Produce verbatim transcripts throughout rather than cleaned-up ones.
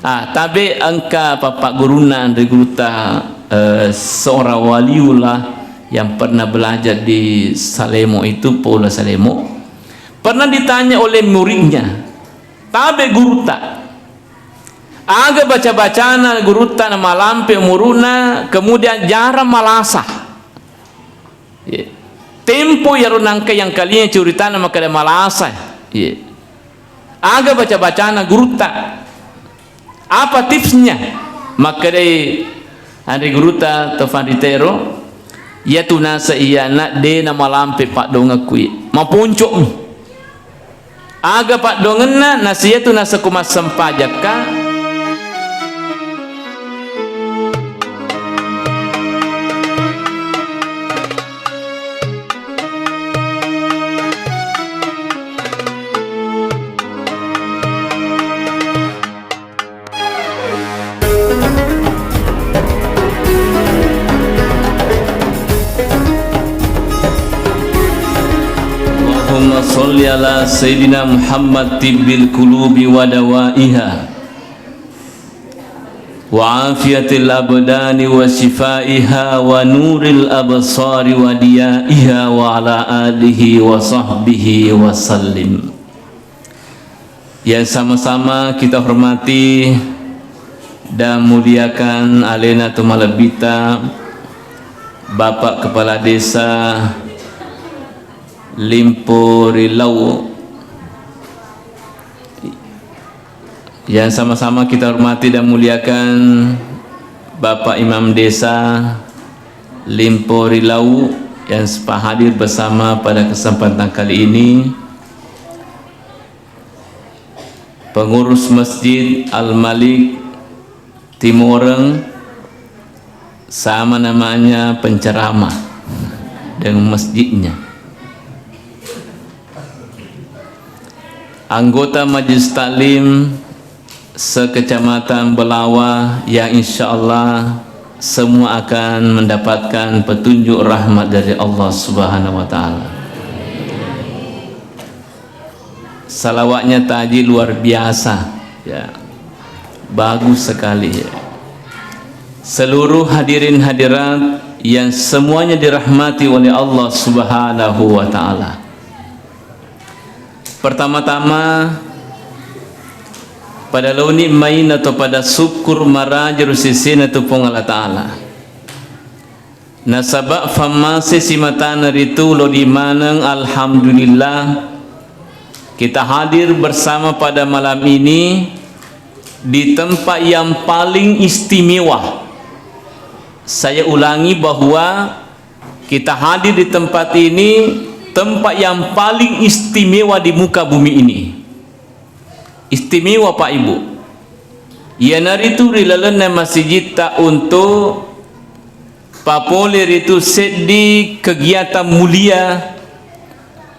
Ah, tabe engka pappaggurunna anre gurutta, eh, seorang waliullah yang pernah belajar di Salemo itu, Paula Salemo. Pernah ditanya oleh muridnya, tabe gurutta, aga baca-bacana gurutta namalampe umuru'na, kemudian jarang malasa. Ye. Tempo iyaro nangka yangkalinga curitana makkeda malasa. Ye. Aga baca-bacana gurutta? Apa tipsnya? Makkedai anre gurutta to fanritero, iyatu naseng iyana de namalampe paddongekku, maponco'mi. Aga paddongenna? Nasiyatu naseko massempajakka. Allahumma sholli ala Sayyidina Muhammad tibbil qulubi wa dawaiha, wa afiyatil abdani wa shifaiha, wa nuril absari wa diyaiha, wa ala alihi wa sahbihi wa sallim. Yang sama-sama kita hormati dan muliakan alena to malebbita, Bapak Kepala Desa Limpo Rilau. Yang sama-sama kita hormati dan muliakan Bapak Imam Desa Limpo Rilau yang sempat hadir bersama pada kesempatan kali ini. Pengurus Masjid Al-Malik Timoreng, sama namanya penceramah dengan masjidnya. Anggota Majelis Taklim se-Kecamatan Belawa yang insya Allah semua akan mendapatkan petunjuk rahmat dari Allah Subhanahu wa Ta'ala. Salawatnya tadi luar biasa, ya. Bagus sekali, ya. Seluruh hadirin hadirat yang semuanya dirahmati oleh Allah Subhanahu wa Ta'ala. Pertama-tama, pada laoni maina to pada syukur maraja ri sesena tu Puang Allah Ta'ala. Nasaba fammase simatana ritu lodi maneng, alhamdulillah, kita hadir bersama pada malam ini di tempat yang paling istimewa. Saya ulangi bahwa kita hadir di tempat ini, tempat yang paling istimewa di muka bumi ini. Istimewa, Pak Ibu. Iyanaritu ri lalenna masijitta untu papole ritu seddi kegiatan mulia,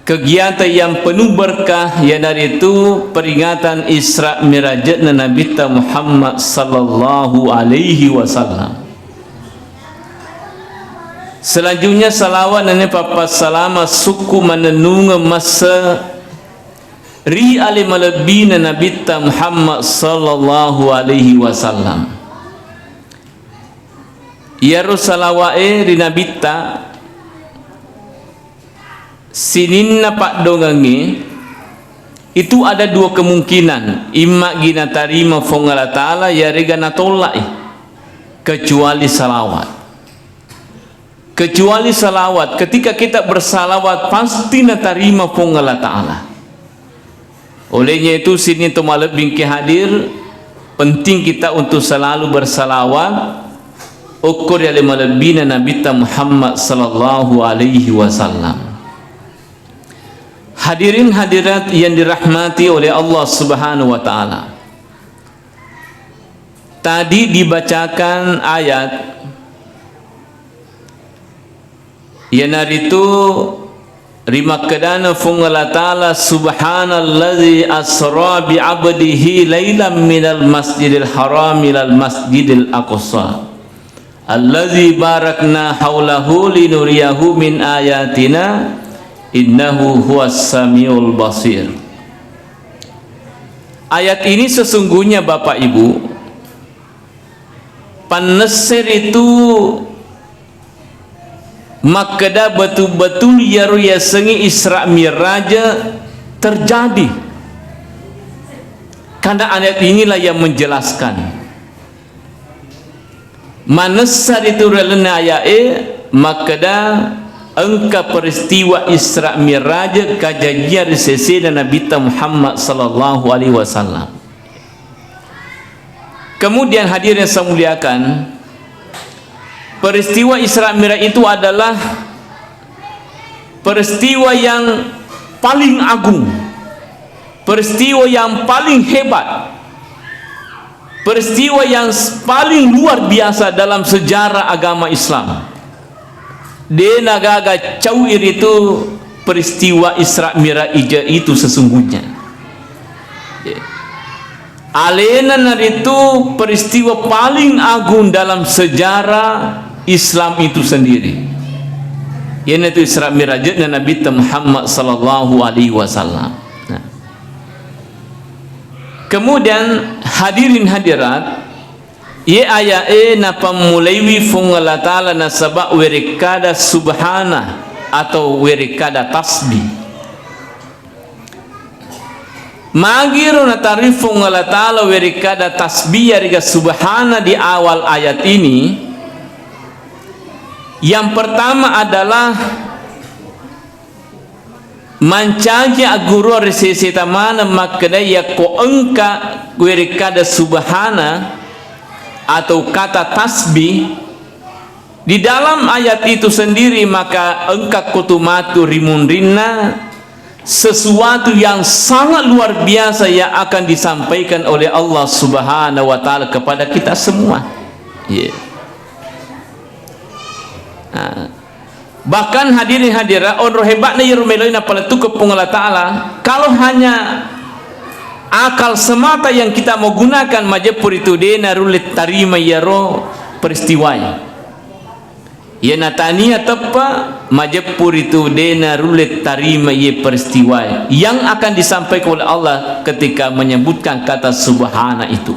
kegiatan yang penuh berkah, iyanaritu peringatan Isra Mirajna Nabitta Muhammad sallallahu alaihi wasallam. Selanjutnya, salawat nennia pappassalama sukku manennungeng masse ri ale malebbina Nabitta Muhammad sallallahu alaihi wasallam. Iyaro salawa'e ri Nabitta sininna paddongengnge itu ada dua kemungkinan, imma gi natarima Fuang Allah Ta'ala, yarega natolla'i, kecuali salawat. Kecuali salawat, ketika kita bersalawat, pasti natarima Fuang Allah Ta'ala. Olehnya itu, sining to malebbingki hadir, penting kita untuk selalu bersalawat, okko ri ale malebbina Nabitta Muhammad sallallahu alaihi wasallam. Hadirin hadirat yang dirahmati oleh Allah Subhanahu wa Ta'ala. Tadi dibacakan ayat, iyanaritu rimakkedana Fuang Allah Ta'ala, "Subhanalladzi asra bi 'abdihi lailan minal masjidil haram ilal masjidil aqsa, allazi barakna haulahu linuriyahu min ayatina, innahu huwas samiul basir." Ayat ini sesungguhnya, Bapak Ibu, Pannesse ritu makkeda betul-betul iyaro yasengnge Isra Mi'raj terjadi. Karena ayat inilah yang menjelaskan. Manessa ritu ri lalenna aya'e makkeda engka peristiwa Isra Mi'raj kajajiang ri sesena Nabitta Muhammad sallallahu alaihi wasallam. Kemudian, hadirin yang saya muliakan, peristiwa Isra Mi'raj itu adalah peristiwa yang paling agung, peristiwa yang paling hebat, peristiwa yang s-, paling luar biasa dalam sejarah agama Islam. De nagaga cau iritu peristiwa Isra Mi'raj itu sesungguhnya. Alena naritu peristiwa paling agung dalam sejarah Islam itu sendiri. Iyanatu Isra Mi'rajna Nabitta Muhammad sallallahu alaihi wasallam. Nah. Kemudian, hadirin hadirat, Iye aya'e napammulaiwi Fuang Allah Ta'ala nasaba werekkada subhana atau werekkada tasbih. Magiro nataroi Fuang Allah Ta'ala werekkada tasbih yarega subhana di awal ayat ini? Yang pertama adalah mancaji aggurua ri seseta maneng makkeda yakko engka werekkada subhana atau kata tasbih di dalam ayat itu sendiri, maka engka kotu matu ri munrinna sesuatu yang sangat luar biasa yang akan disampaikan oleh Allah Subhanahu wa Ta'ala kepada kita semua. Iya. Nah, bahkan hadirin hadirat, onro hebatna iyaro meloi napalettukeng Puang Allah Ta'ala, kalau hanya akal semata yang kita mau gunakan, majeppu ritu de narulle tarima iyaro peristiwae. Iya natania teppa, majeppu ritu de narulle tarima iye peristiwae yang akan disampaikan oleh Allah ketika menyebutkan kata subhana itu.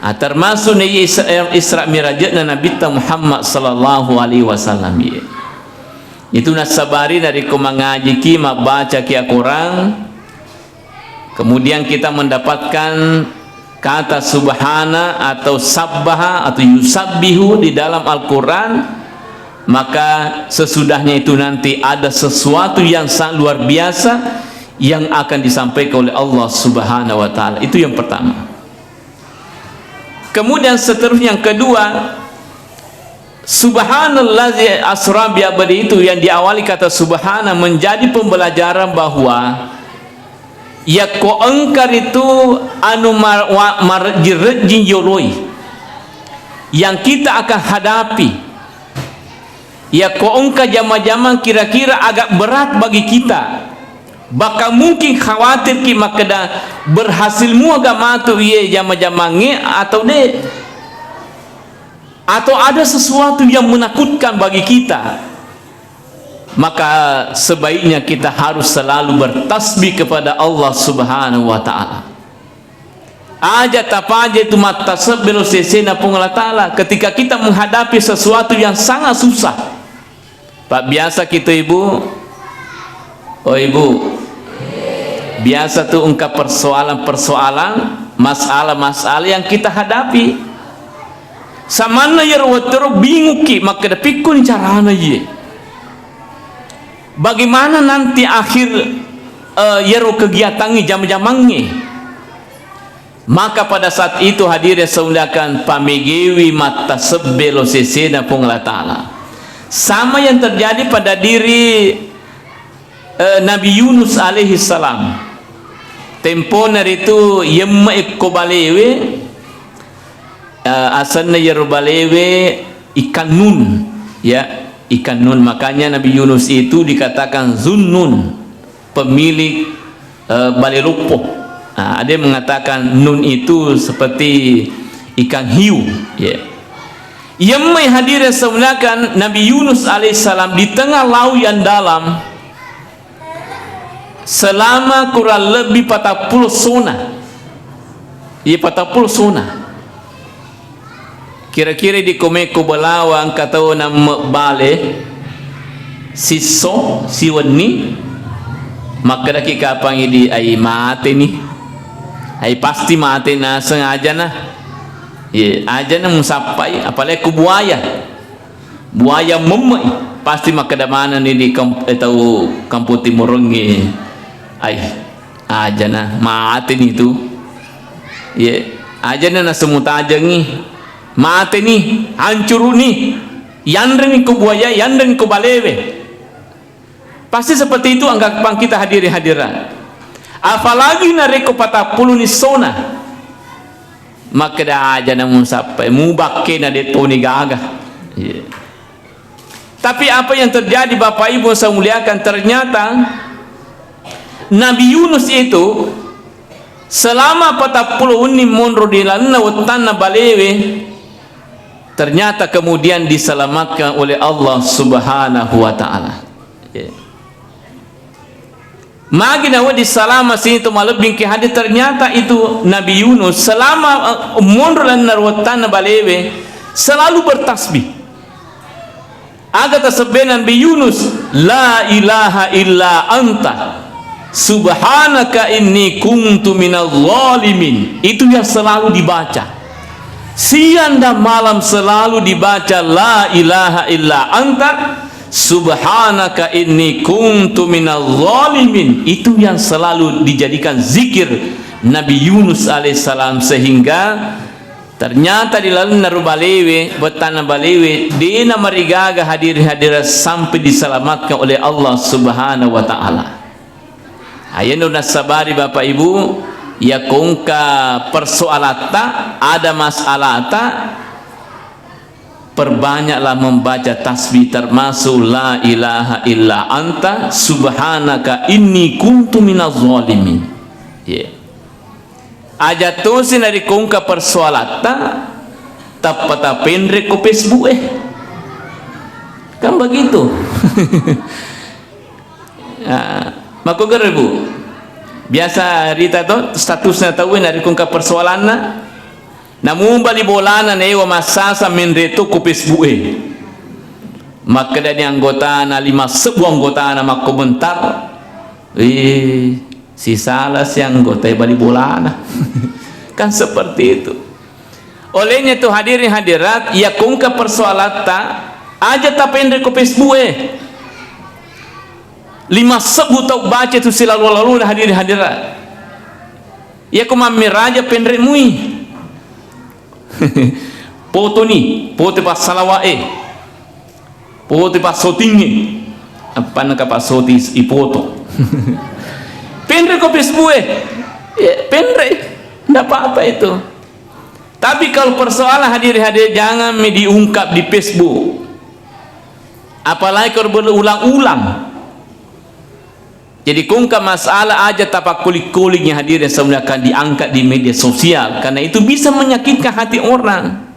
Ah, termasuk ni Isra, Isra Mi'rajna Nabitta Muhammad sallallahu alaihi wasallam iye. Itu nasabari narekko mangajiki, mabbacaki Al-Quran, kemudian kita mendapatkan kata subhana atau sabbaha atau yusabbihu di dalam Al-Quran, maka sesudahnya itu nanti ada sesuatu yang sangat luar biasa yang akan disampaikan oleh Allah Subhanahu wa Ta'ala. Itu yang pertama. Kemudian seterusnya, yang kedua, Subhanallazi asra bi abdi itu yang diawali kata subhana menjadi pembelajaran bahwa yakko engka ritu anu mar-, wa-, marejjing-rejjing yoloi yang kita akan hadapi. Yakko engka jama-jamang kira-kira agak berat bagi kita, bahkan mungkin khawatirki makkeda, berhasil muaga matu iye jama-jamangnge atau de'? Atau ada sesuatu yang menakutkan bagi kita? Maka sebaiknya kita harus selalu bertasbih kepada Allah Subhanahu wa Ta'ala. Aja tapaja itu mattasebbe lo sesena Puang Allah Ta'ala ketika kita menghadapi sesuatu yang sangat susah. Pak, biasa kita, Ibu? Oh, Ibu. Biasa tuh engka persoalan-persoalan, masalah-masalah yang kita hadapi. Samanna iyaro wettero bingukki makkeda pikkun carana iye. Bagaimana nanti akhir, eh, iyaro kegiatangnge, jama-jamangnge? Maka pada saat itu, hadirin saudarakan, pamegewi mattasebbe lo sesena Puang Allah Ta'ala. Sama yang terjadi pada diri, eh, Nabi Yunus alaihi salam. Tempona ritu yemme'ekko balewe, eh, asenna iyaro balewe ikan nun, ya, ikan nun. Makanya Nabi Yunus itu dikatakan Zunnun, pemilik, eh, bale loppo. Nah, ada yang mengatakan nun itu seperti ikan hiu, ya. Yemmai hadirin saudarakan, Nabi Yunus alaihissalam di tengah laut yang dalam selama kurang lebih patappulo sona. Iya, patappulo sona. Kira-kira di komekko belawa engka tau namme bale sisso siwenni, makkedaki kapang idi, "Ai mateni. Ai pasti mate naseng ajana." Ye, ajana musappai, apalagi ku buaya. Buaya memme'i, pasti makkeda manenni di kamp-, eh, tau Kampung Timurungnge, "Ai, ajana mateni tu." Ye, ajana naseng mutajengngi. Mateni, hancuruni, yanreni ko buaya, yanreni ko balewe. Pasti seperti itu anggapan kita hadirin hadirat. Apalagi narekko patappulo nissona. Makkeda ajana musappai, mubakke na de toni gaga. Iya. Tapi apa yang terjadi, Bapak Ibu yang saya muliakan, ternyata Nabi Yunus itu selama patappulo wenni monro di lalenna wettanna balewe, ternyata kemudian diselamatkan oleh Allah Subhanahu wa Ta'ala. Ya. Magi nawedding salama sininna to malebbi engka hadir, ternyata itu Nabi Yunus selama, eh, monro lalenna wettanna balewe selalu bertasbih. Aga tasebbe Nabi Yunus, "La ilaha illa anta, subhanaka inni kuntu minadh dhalimin." Itu yang selalu dibaca. Siang dan malam selalu dibaca, "La ilaha illa anta, subhanaka inni kuntu minadh dhalimin." Itu yang selalu dijadikan zikir Nabi Yunus alaihissalam, sehingga ternyata di lalenna ro balewe, wettanna balewe, dena marigaga hadirin hadirat sampai diselamatkan oleh Allah Subhanahu wa Ta'ala. Ayenno nassabari Bapak Ibu, yakko engka persoalatta, ada masalata, perbanyaklah membaca tasbih, termasuk la ilaha illa anta subhanaka inni kuntu minaz zalimin. Ye. Aja tosi narekko engka persoalatta, tappa tapenre ko Facebook e. Kan begitu. Ah, makko gere, Bu. Biasa rita to statusna tauwe narekko engka persoalanna. Namu bali bolana newa massasa menre to ko Facebook e. Makkedani anggotana, lima sebbu anggotana makkomentar. Eh, sisala si anggota bali bolana. Kan seperti itu. Olehnya tu hadirin hadirat, yakko engka persoalatta, aja tapenre ko Facebook e. Lima sebbu tau baca tu silalu-laluna hadirin hadirat. Yakko mammiraja penre mui. Potoni, pote passalawa'e. Pote passotingnge. Appanna ka passoti ipoto. Penre ko Facebook e. Ya, penre. Ndak apa-apa itu. Tapi kalau persoalan hadirin hadirat, jangan mi diungkap di Facebook. Apalagi kalau berulang-ulang. Jadi, ko engka masalah aja tapakkuling-kulingi hadirin, semuanya akan diangkat di media sosial, karena itu bisa menyakitkan hati orang.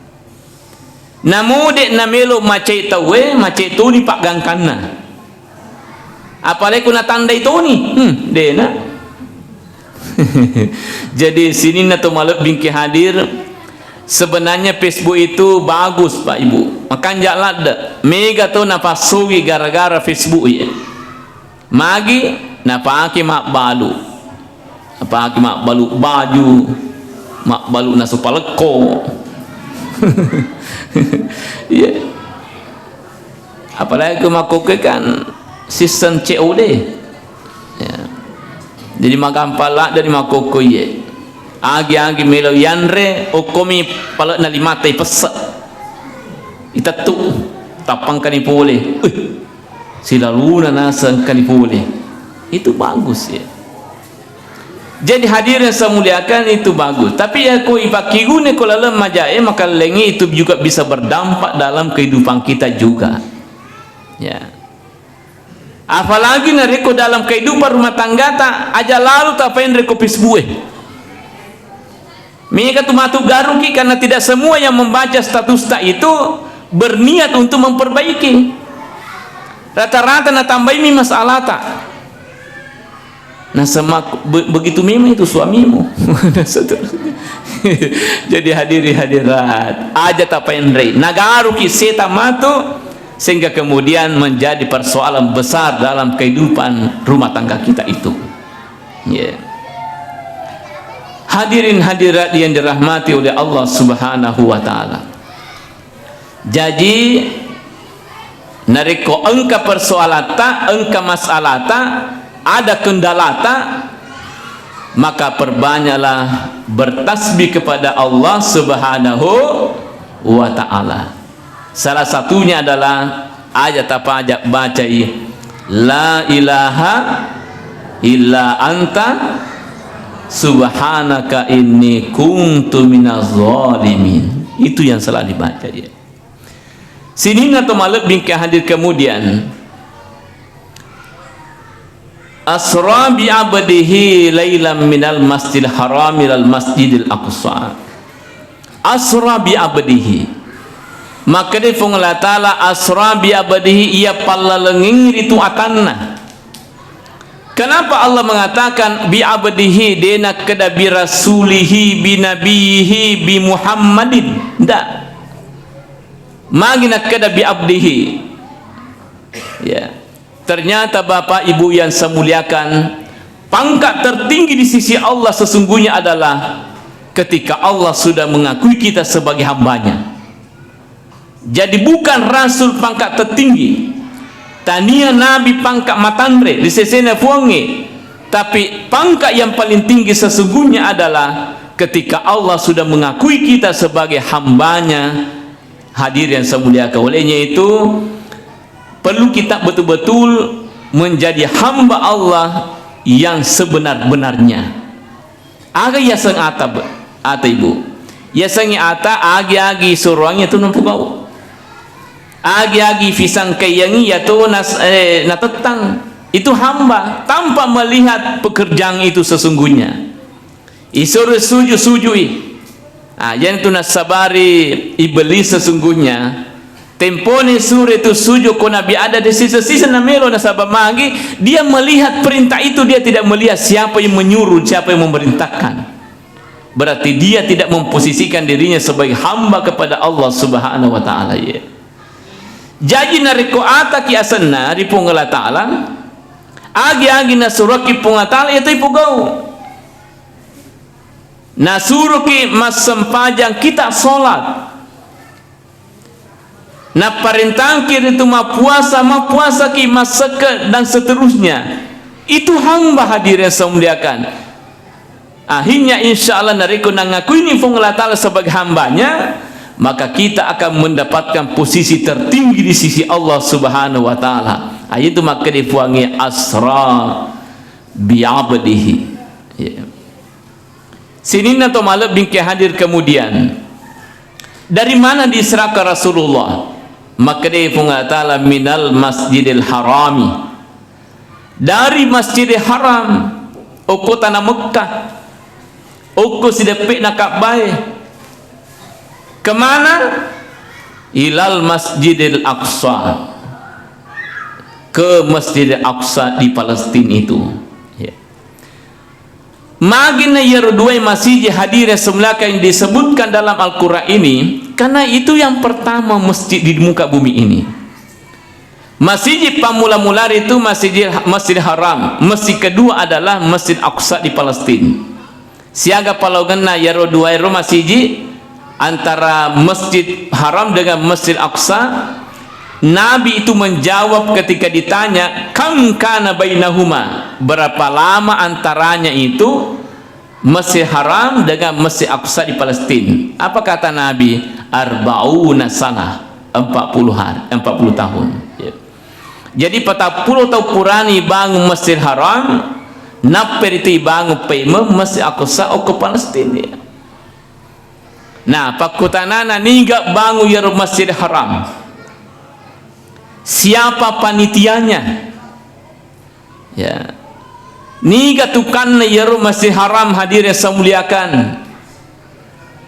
Namo de' namelo macai tauwe, macai toni paggangkanna. Apalagi ko natandai toni, hmm, dena. Jadi, sininna to malebbingki hadir, sebenarnya Facebook itu bagus, Pak Ibu. Makanja ladde, mega to napassogi gara-gara Facebook ye. Magi napake mabbalu. Napake mabbalu baju, mabbalu nasu palekko. Iya. Apalagi ko makkokkoe kan sistem C O D. Ya. Jadi magampang ladde makkokkoe. Agi-agi melo yanre, okkomi palekna limatta ipesse. Itettu, tappangkani pole. Uh. Silaluna naseng engkani pole. Itu bagus, ya. Jadi, hadirin saya muliakan, itu bagus. Tapi, ya, ko ipakkiguna ko laleng majae, makallengi itu juga bisa berdampak dalam kehidupan kita juga. Ya. Apalagi narekko dalam kehidupan rumah tanggata, aja lalu tapenre ko Facebook e. Mega tu matu garuki karena tidak semua yang membaca statusta itu berniat untuk memperbaiki. Rata-rata natambaimi masalata. Nasema be-, begitu memang itu suamimu. Dan seterusnya. Jadi hadirin hadirat, aja tapaenrei. Nagaruki setan matu, sehingga kemudian menjadi persoalan besar dalam kehidupan rumah tangga kita itu. Ya. Hadirin hadirat yang dirahmati oleh Allah Subhanahu wa Ta'ala. Jaji, narekko engka persoalatta, engka masalata, ada kendalata, maka perbanyaklah bertasbih kepada Allah Subhanahu wa Ta'ala. Salah satunya adalah aja tapaja bacai, "La ilaha illa anta subhanaka inni kuntu minaz zalimin." Itu yang selalu dibaca, ya. Sininna to malebbi engka hadir kemudian, "Asra bi abdihi lailam minal masjidil haram ilal masjidil aqsa." Asra bi abdihi. Makkedai Puang Allah Ta'ala, "Asra bi abdihi," iya pallalengengngi ritu atanna. Kenapa Allah mengatakan bi abdihi, de nakkeda bi rasulihi, bi nabiyihi, bi Muhammadin? Ndak. Magi nakkeda bi abdihi. Ya. Ternyata Bapak Ibu yang saya muliakan, pangkat tertinggi di sisi Allah sesungguhnya adalah ketika Allah sudah mengakui kita sebagai hambanya. Jadi bukan rasul pangkat tertinggi, tania nabi pangkat matanre di sesena Puangnge, tapi pangkat yang paling tinggi sesungguhnya adalah ketika Allah sudah mengakui kita sebagai hambanya. Hadir yang saya muliakan, olehnya itu perlu kita betul-betul menjadi hamba Allah yang sebenar-benarnya. Aga yaseng ata, be-, ata ibu. Yasengngi ata, agi-agi suruangngi tu nampugau. Agi-agi fisangkaiyangngi yatu nas-, eh, natettang. Itu hamba tanpa melihat pekerjaan itu sesungguhnya. Isuro suju, sujui. Ah, iyanatu nassabari Iblis sesungguhnya. Temponi sure tu sujud ko Nabi Adam, de sisa-sisa namelo, nasaba magi dia melihat perintah itu, dia tidak melihat siapa yang menyuruh, siapa yang memerintahkan. Berarti dia tidak memposisikan dirinya sebagai hamba kepada Allah Subhanahu wa Ta'ala, ya. Jaji narekko ataki asenna ri Puang Allah Ta'ala, agi-agi nasuroki Puang Allah Ta'ala, iya toi pogau. Nasuroki massempajang kita salat. Naparentangki ritu mappuasa, mappuasaki, massekke, dan seterusnya. Itu hamba, hadirin yang saya muliakan. Akhirnya, insya Allah, narekko nangakuini Puang Allah Ta'ala sebagai hambanya, maka kita akan mendapatkan posisi tertinggi di sisi Allah Subhanahu wa Ta'ala. Ah, itu makkeda Puangnge asra bi'abdihi. Ya. Sininna to malebbi engka hadir kemudian. Dari mana diisrakan Rasulullah? Makkeda Puang Allah Ta'ala, "Minal Masjidil Harami." Dari Masjidil Haram, okko tanah Mekkah, okko sideppe'na Ka'bae. Kemana? Ilal Masjidil Aqsa. Ke Masjidil Aqsa di Palestina itu. Ya. Magi na iyaro duae masiji, hadirin semuliakan, yang disebutkan dalam Al-Quran ini, karena itu yang pertama masjid di muka bumi ini. Masiji pammula-mula ritu masiji, Masjid Haram, masjid kedua adalah Masjid Aqsa di Palestina. Siaga palaongenna iyaro duaero masiji, antara Masjid Haram dengan Masjid Aqsa? Nabi itu menjawab ketika ditanya, "Kam kana bainahuma?" Berapa lama antaranya itu Masjid Haram dengan Masjid Aqsa di Palestina? Apa kata Nabi? "Arba'una sanah." Empat puluh hari, empat puluh tahun. Ya. Jadi, patappulo tau purani bangun Masjid Haram, nappa ritu ibangun paimeng Masjid Aqsa okko Palestina. Nah, pakkutanana, niga bangun iyaro Masjid Haram? Siapa panitianya? Ya. Niga tukanna iyaro Masjid Haram, hadirin saya muliakan?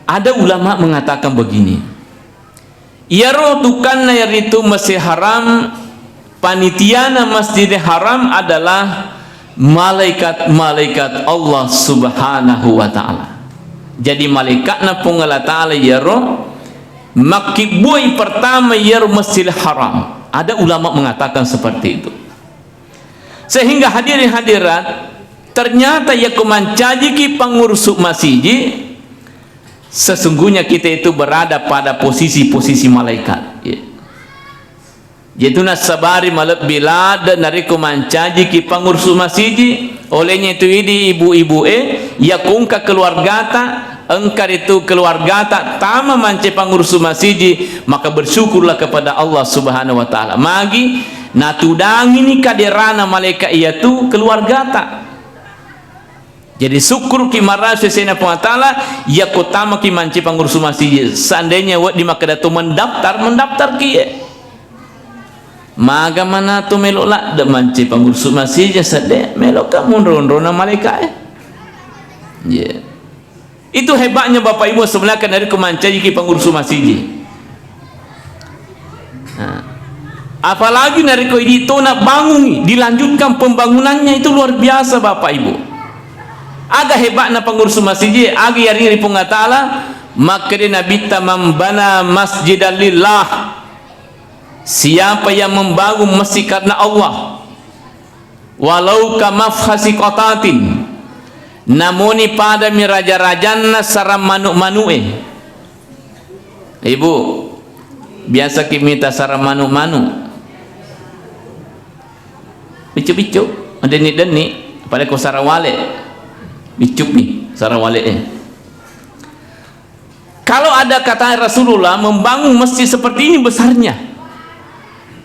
Ada ulama mengatakan begini, iyaro tukanna iyaritu Masjid Haram, panitiana Masjid Haram adalah malaikat-malaikat Allah Subhanahu wa Ta'ala. Jadi malaikatna Puang Allah Ta'ala iyaro makkibbui pertama iyaro Masjidil Haram. Ada ulama mengatakan seperti itu. Sehingga hadirin hadirat, ternyata yakko mancajiki pangurusuk masiji, sesungguhnya kita itu berada pada posisi-posisi malaikat. Ya. Iyatu nassabari malebbi ladde narekko mancajiki pangurusuk masiji, olehnya itu idi ibu-ibu e, yakko engka keluargata, engka ritu keluargata tama mancaji pangurusuk masiji, maka bersyukurlah kepada Allah Subhanahu wa Ta'ala. Magi natudangini kaderana malaikat iyatu keluargata. Jadi, sukkuruki marasu sesena Puang Allah Ta'ala, yakko tamaki mancaji pangurusuk masiji. Seandainya wedding makkeda to mendaftar, mendaftarki e. Maga mana to melo ladde mancaji pangurusuk masiji sedde, meloka monro-onrona malaika e. Iya. Itu hebatnya Bapak Ibu sebenarnya narekko mancajiki pangurusuk masiji. Nah, apalagi narekko idi tona bangungi, dilanjutkan pembangunannya, itu luar biasa, Bapak Ibu. Aga hebatna pangurus masiji, aga yaring ri Puang Allah Ta'ala, makkeda Nabitta, "Man bana masjidan lillah." Siapa yang membangun masjid karena Allah, walau ka mafhasi qatatin, namoni padami raja-rajanna sarang manu-, manu'e. Ibu, biasaki mita sarang manu-, manu? Biccu-biccu, denni-denni, apalagi ko sarang wale. Biccupi sarang wale e. Kalau ada kata Rasulullah membangun masjid seperti ini besarnya,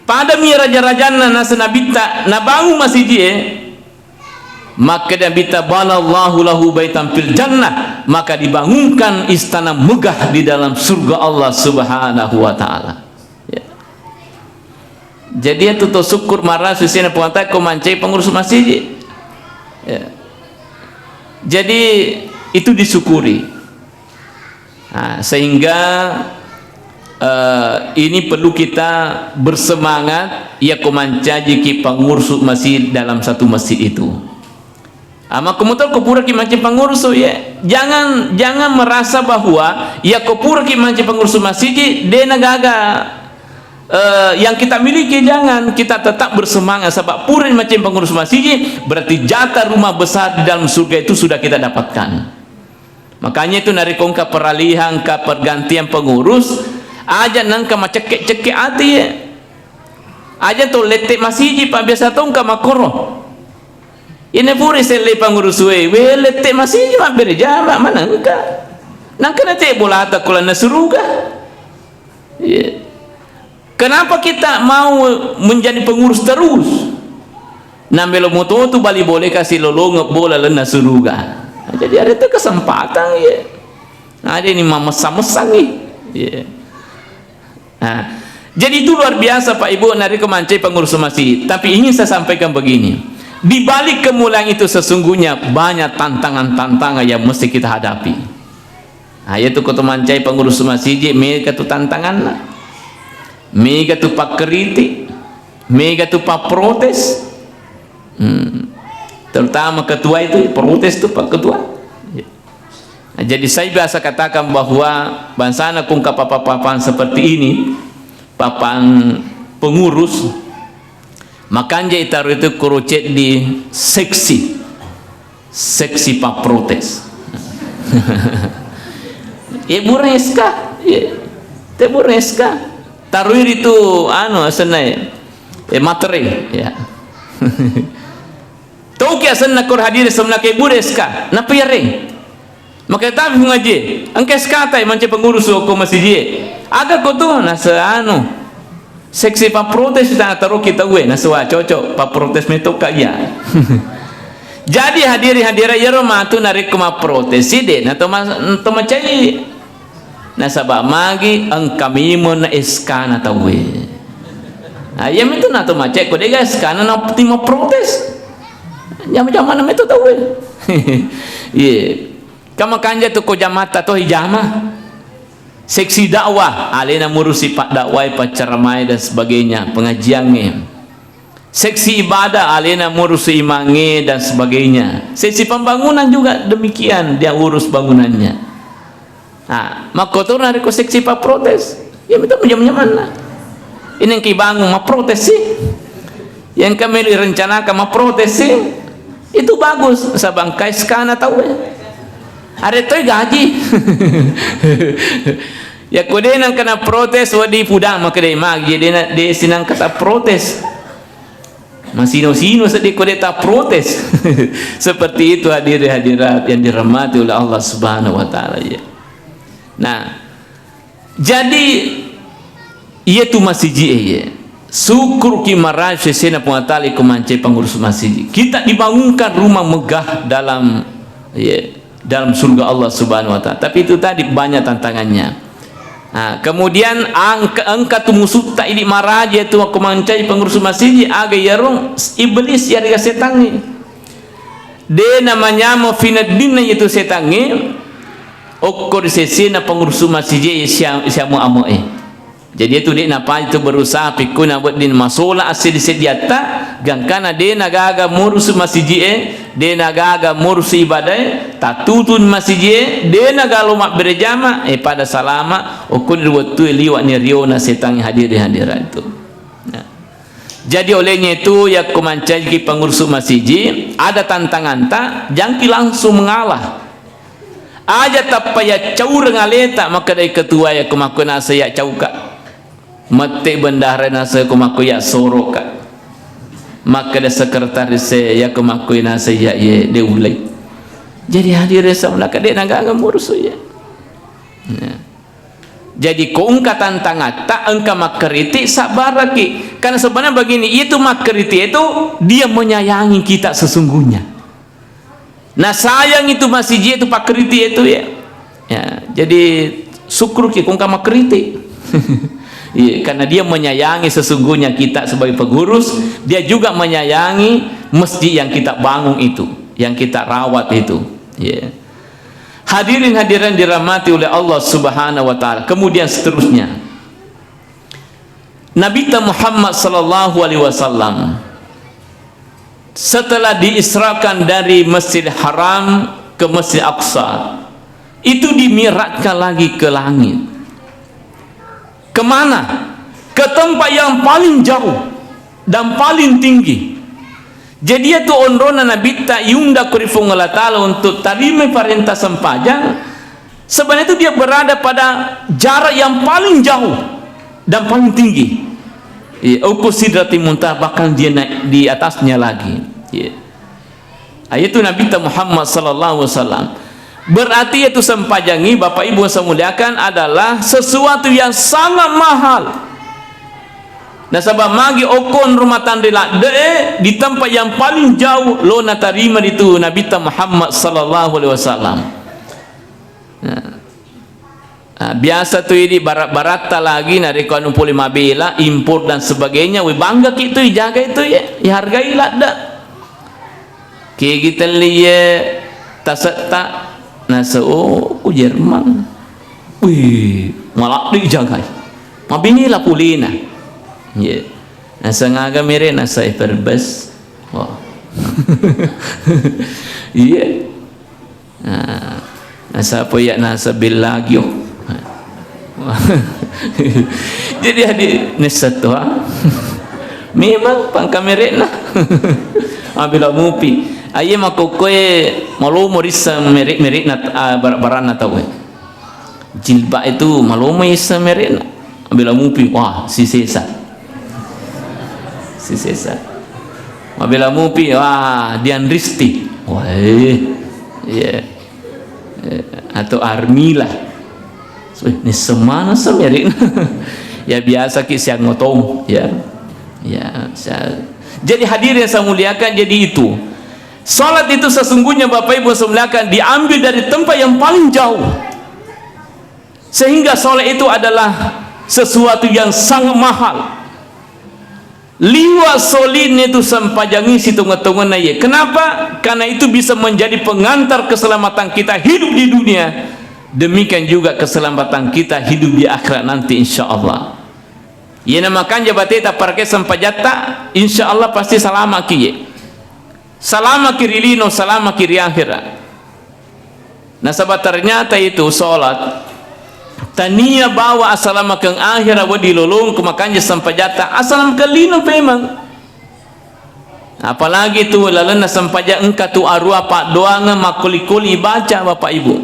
padami raja-rajanna nasa Nabitta nabangun masjid e, maka Nabitta, "Banallahu lahu baitan fil jannah," maka dibangunkan istana megah di dalam surga Allah Subhanahu wa Ta'ala. Ya. Jadi, itu to syukur marasu sesena Puang Allah Ta'ala ko mancai pengurus masjid. Ya. Jadi, itu disyukuri. Nah, sehingga, eh, ini perlu kita bersemangat, ya, ko mancaji ki pengurus masjid dalam satu masjid itu. Ah, makkomoto ko puraki mancaji pengurus, ya, jangan, jangan merasa bahwa, ya, ko puraki mancaji pengurus masjid, dena gaga, eh, yang kita miliki, jangan, kita tetap bersemangat, sebab pura mancaji pengurus masjid, berarti jatah rumah besar di dalam surga itu sudah kita dapatkan. Makanya itu narekko engka peralihan, engka pergantian pengurus, aja nengka macekke-cekke ati, ya. Aja to lette masiji, pa biasa to engka makkoro. Ine pura selle pengurus we, we lette masiji mabbere jama, mana engka. Nangka nate bolata kulanna suruga. Iya. Kenapa kita mau menjadi pengurus terus? Nambelo moto tu bali boleh kasih lolongeng bola lenna suruga. Jadi ada tu kesempatan, ya. Ada ini mamesang-mesang nih. Ya. Nah, jadi itu luar biasa, Pak Ibu, narekko mancai pengurus masjid. Tapi ingin saya sampaikan begini. Di balik kemuliaan itu sesungguhnya banyak tantangan-tantangan yang mesti kita hadapi. Nah, iyatu ko to mancai pengurus masiji, mega tu tantanganna. Mega tu pakkritik, mega tu papprotes. Hmm. Terutama ketua itu protes tu, Pak Ketua. Nah, jadi saya biasa katakan bahwa bangsana kungka papa-papang seperti ini, papang pengurus, makanja itaro itu kuro ceddi seksi. Seksi papprotes. Ye, bureng S K. Ye. Te bureng S K. Taroi ritu, anu, asenna, eh, materi, ya. Toki asenna kor hadir semna ke bureng S K. Napa yareng? Maka tapi ngaji, engka S K tai mancaji pengurus ko masiji. Aga ko tu, nasa anu. Seksi papprotes tana taroki tauwe, nasua cocok, papprotes metokka iya. Jadi hadiri-hadira iyaro matu narekko mapprotes, si de na to ma-, to macai. Nasaba magi engka mimo na S K na tauwe. Nah, iya mitu na to macai, ko dega S K na, na ti mapprotes. Jama-jama na meto tauwe. Iya. Kamakanja tu ko jamatta to hijama. Seksi dakwah, alena murusi paddakwai, paccaramai dan sebagainya, pengajiangnge. Seksi ibadah, alena murusi imangnge dan sebagainya. Seksi pembangunan juga demikian, dia urus bangunannya. Ah, makkotorna rekko seksi papprotes. Ya, betul, jam-jamanna. Ini yang kibangun mapprotes sih. Yang kami rencanakan mapprotes sih. Itu bagus, sabang kai sekana tahu ya. Ada toy gaji. Ya, kode nang kena protes, wadi pudang, maka deh magi, deh na-, deh sinang kata protes. Masino-sino sedih kode tak protes. Seperti itu, hadirin hadirat yang dirahmati oleh Allah Subhanahu wa Ta'ala, ya. Nah, jadi, iya tu masiji, iya. Syukur ki marasy sena Puang Allah Ta'ala ko mancai pengurus masiji. Kita dibangunkan rumah megah dalam, iya, dalam surga Allah Subhanahu wa Ta'ala. Tapi itu tadi banyak tantangannya. Nah, kemudian angka, engka tu musutta idi maraja tu ko mancai pengurus masiji, aga iyaro iblis, iyarega setangnge. De namanyamo fineddinna itu setangnge, okko ri sesena pengurus masiji sia-, siamo amoe. Jadi itu de napaja tu berusaha pikkuna wedding masola asseddi-seddiatta, gangkana de nagaga murusu masijie, de nagaga murusu ibadae, tatutun masijie, de nagalo mabbere jama, eh, pada salama, okkoni ri wettue liwa'ni riona setangnge, hadirin hadirat itu. Nah. Jadi olehnya itu yakko mancaiki pengurus masiji, ada tantanganta, jangki langsung mengalah. Aja tappa yaccaureng aleta, makkedai ketua, yakko makko nasa yaccauka. Mette bendahara nasa ko makko yassoroka. Makkeda sekretaris e, yakko makko nasa ya ye de ulai. Jadi hadir sama naka de nagaga murusu ya. Ya. Jadi ko engka tantangatta, engka makkeritik, sabbaraki. Karena sebenarnya begini, itu makkeritik itu dia menyayangi kita sesungguhnya. Nah, sayang itu masiji itu pakkeritik itu ya. Ya, jadi syukur ki ko engka makkeritik. Iya, karena dia menyayangi sesungguhnya kita sebagai pengurus, dia juga menyayangi masjid yang kita bangun itu, yang kita rawat itu. Ya. Hadirin hadirat dirahmati oleh Allah Subhanahu wa Ta'ala. Kemudian seterusnya, Nabi Muhammad sallallahu alaihi wasallam setelah diisrakan dari Masjid Haram ke Masjid Aqsa, itu dimi'rajkan lagi ke langit. Kemana? Ke tempat yang paling jauh dan paling tinggi. Jadi, itu onrona Nabitta yunda ko ri Puang Allah Ta'ala untuk tarima parenta sempajang, sebenarnya itu dia berada pada jarak yang paling jauh dan paling tinggi. Iya, uku Sidratil Muntaha, bahkan dia naik di atasnya lagi. Iya. Ah, itu Nabitta Muhammad sallallahu alaihi wasallam. Berarti itu sempajangi, Bapak Ibu yang saya muliakan, adalah sesuatu yang sangat mahal. Nasaba magi okko onrong matanre ladde'e di tempat yang paling jauh lo natarima ritu Nabitta Muhammad sallallahu alaihi wasallam. Nah. Ah, biasa tu idi barat-baratta lagi narekko anu pole mabela, impor dan sebagainya, we bangga ki tu ijagai tu ye, ihargai ladde. Kegi telli ye tasetta, nase, oh, ku Jerman. Wih, maladde ijagai. Mabela polena. Ye. Nase ngaga mere, nase Everbest. Wah. Iya. Nah, nasaba iya nasaba lagi, oh. Jadi, hadi nessa to, ah. Memang pangka merekna. Abila mupi. Aye makokkoe malomo rissa merek-merekna, ah, bar-, baranna tau, eh. Jilbab itu malomo issa merekna. Mabela mupi, wah, sisesa. Sisesa. Mabela mupi, wah, Dian Risti. Wah, eh. Iya. Eh, atau Armila. Wih, ini semana semerekna. Ya, biasa ki siang ngotong, ya. Ya, saya, jadi hadirin yang saya muliakan, jadi itu. Salat itu sesungguhnya, Bapak Ibu yang saya muliakan, diambil dari tempat yang paling jauh. Sehingga salat itu adalah sesuatu yang sangat mahal. Liwa' solitni tu sempajangi sitongeng-tongenna iye. Kenapa? Karena itu bisa menjadi pengantar keselamatan kita hidup di dunia. Demikian juga keselamatan kita hidup di akhirat nanti, insya Allah. Iyena makanja bateta parake sempajatta, insya Allah pasti salamaki iye. Salamaki ri lino, salamaki ri akhirat. Nasaba ternyata itu salat, Tania bawa asalamakeng akhira wedding lolong ko makanja sempajatta, asalamakeng lino memang. Apalagi tu lalenna sempajang engka tu arua paddoangeng makkoli-koli ibaca, Bapak Ibu.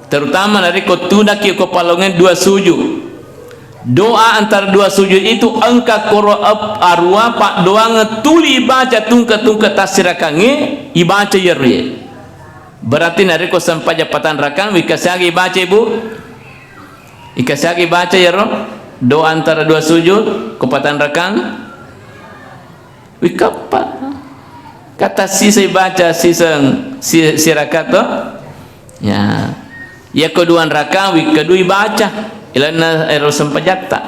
Terutama narekko tudakki ko palonge dua sujud. Doa antara dua sujud itu engka koro ep-, arua paddoangeng tuli ibaca tungke-tungke tassirakangnge, ibaca iyaro ye. Berarti narekko sempajang patang rakang, wikka siaga ibaca, Ibu? Wikka siaga ibaca iyaro? Doa antara dua sujud, ko patang rakang? Wikka eppa. Kata sisa ibaca siseng si-, sirakat to? Ya. Iya ko dua rakang, wikka dua ibaca. Ilanna ero sempajatta.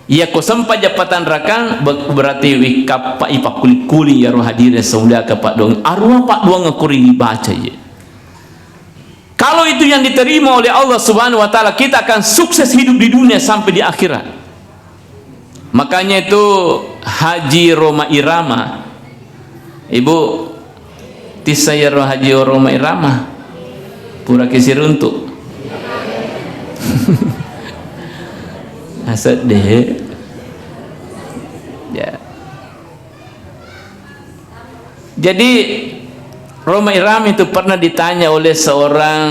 Iya ko sempajang patang rakang, be-, berarti wikka eppa ipakkuli-kuli iyaro hadirin semuliaka paddoang. Arua paddoangeng kori ibaca ye. Kalau itu yang diterima oleh Allah Subhanahu wa Ta'ala, kita akan sukses hidup di dunia sampai di akhirat. Makanya itu Haji Rhoma Irama, Ibu, tissa iyaro Haji Rhoma Irama, puraki siruntu. Asedde. Ya. Jadi, Rhoma Irama itu pernah ditanya oleh seorang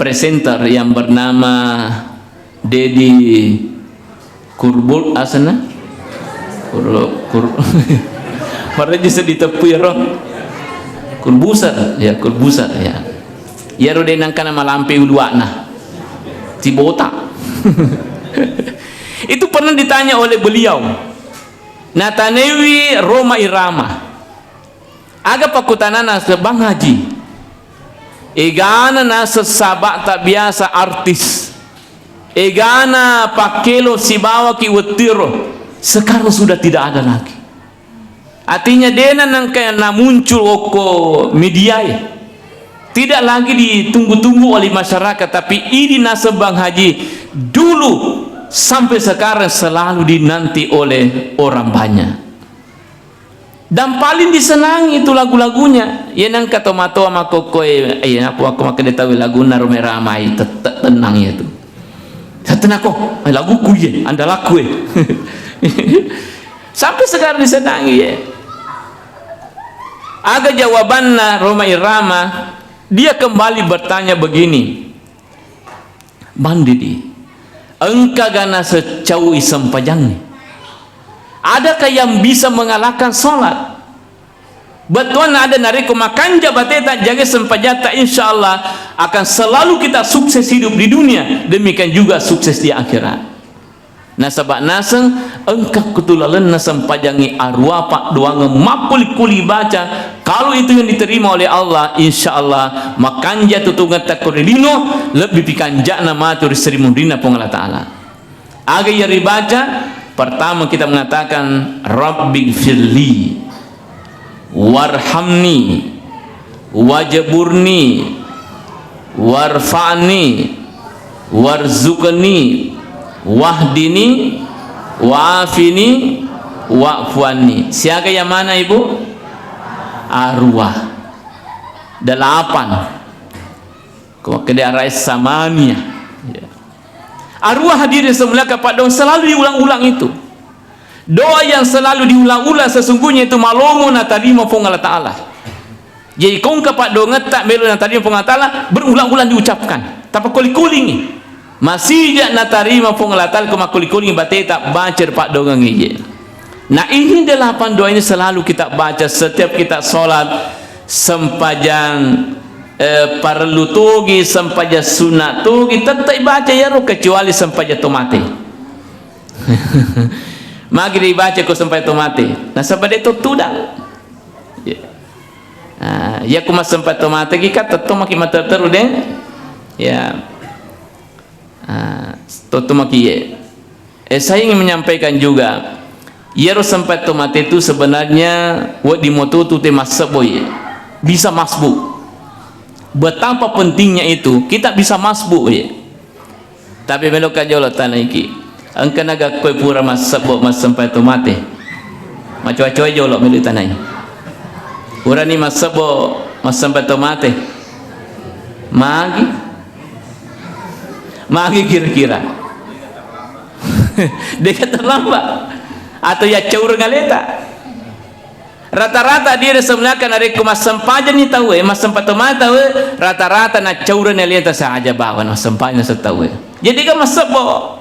presenter yang bernama Dedi Kurbul, asana? Kur-, kur-, Marejji seddi teppu iyaro. Kurbusar, ya, Kurbusar, ya. Iyaro de nangkana malampe uluwa'na. Cibota. Itu pernah ditanya oleh beliau. Natanaiwi Rhoma Irama. Aga pakkutanana, Bang Haji? Egana naseng saba'ta biasa artis. Egana pakkelo sibawaki wettuero. Sekarang sudah tidak ada lagi. Artinya, dena nengka namuncul okko mediae. Tidak lagi ditunggu-tunggu oleh masyarakat, tapi idi naseng Bang Haji dulu sampai sekarang selalu dinanti oleh orang banyak. Dan paling disenangi itu lagu-lagunya. Iya nengka tomatoa makkokkoe, iya, aku, aku makkeda tau lagunna Rhoma Irama, te-, te-, tenang iya tu. Satenako, eh, laguku iye, andalaku, eh. Sampai sekarang disenangi, ya. Aga jawabanna Rhoma Irama, dia kembali bertanya begini, Bang Dedi, engkaga naseccau'i sempajangnge? Adakah yang bisa mengalahkan sholat? Bettuanna ada, narekko makanja bateta jaga sempajatta, insya Allah akan selalu kita sukses hidup di dunia, demikian juga sukses di akhirat. Nasaba naseng engka kutu lalenna sempajangnge arua paddoangeng makkuli-kuli baca. Kalau itu yang diterima oleh Allah, insya Allah makanja tutungetta ko ri lino, lebbi pikanja'na matu ri seri munrinna Puang Allah Ta'ala. Aga iya ribaca? Pertama kita mengatakan, "Rabbighfirli, warhamni, wajburni, warfa'ni, warzuqni, wahdini, wa'afini, wa'fu anni." Siaga yang mana, Ibu? Arua. Delapan. Ko makkeda arai samania. Ya. Arua hadirin semuanya kepada selalu diulang-ulang itu. Doa yang selalu diulang-ulang sesungguhnya itu malomo natarima Puang Allah Ta'ala. Jadi kongka paddoangetta melo natarima Puang Allah Ta'ala berulang-ulang diucapkan. Tapakuli-kulingi. Masija natarima Puang Allah Ta'ala ko makkuli-kulingi bateta baca ri paddoangeng iye. Nah, ini delapan doa ini selalu kita baca setiap kita sholat, sempajang, eh, parellu togi, sempajang sunat togi, tettai baca iyaro kecuali sempajang to mate. Magi dibaca ko sempajang to mate? Nasaba de to tudang. Ya. Ah, iya ko massempajang to mate ki ka tetto maki materu de. Ya. Ah, to to maki ye. Eh, saya ingin menyampaikan juga, iyaro sempajang to mate itu sebenarnya wedding moto tu te massebbo ye. Bisa masbuk. Betapa pentingnya itu, kita bisa masbuk ye. Tapi meloka jolo tanaiki. Engka nagakkoi pura massebbo massempajang to mate. Macoa-coa jolo melo tanai. Purani massebbo massempajang to mate. Magi? Magi kira-kira? Deka terlambat. Atau yaccaureng aleta. Rata-rata diri semuanya narekko massempajang ni tauwe, massempajang toma tauwe, rata-rata naccaureng aleta saja bawa massempajang setawe. Jadi kan massebbo.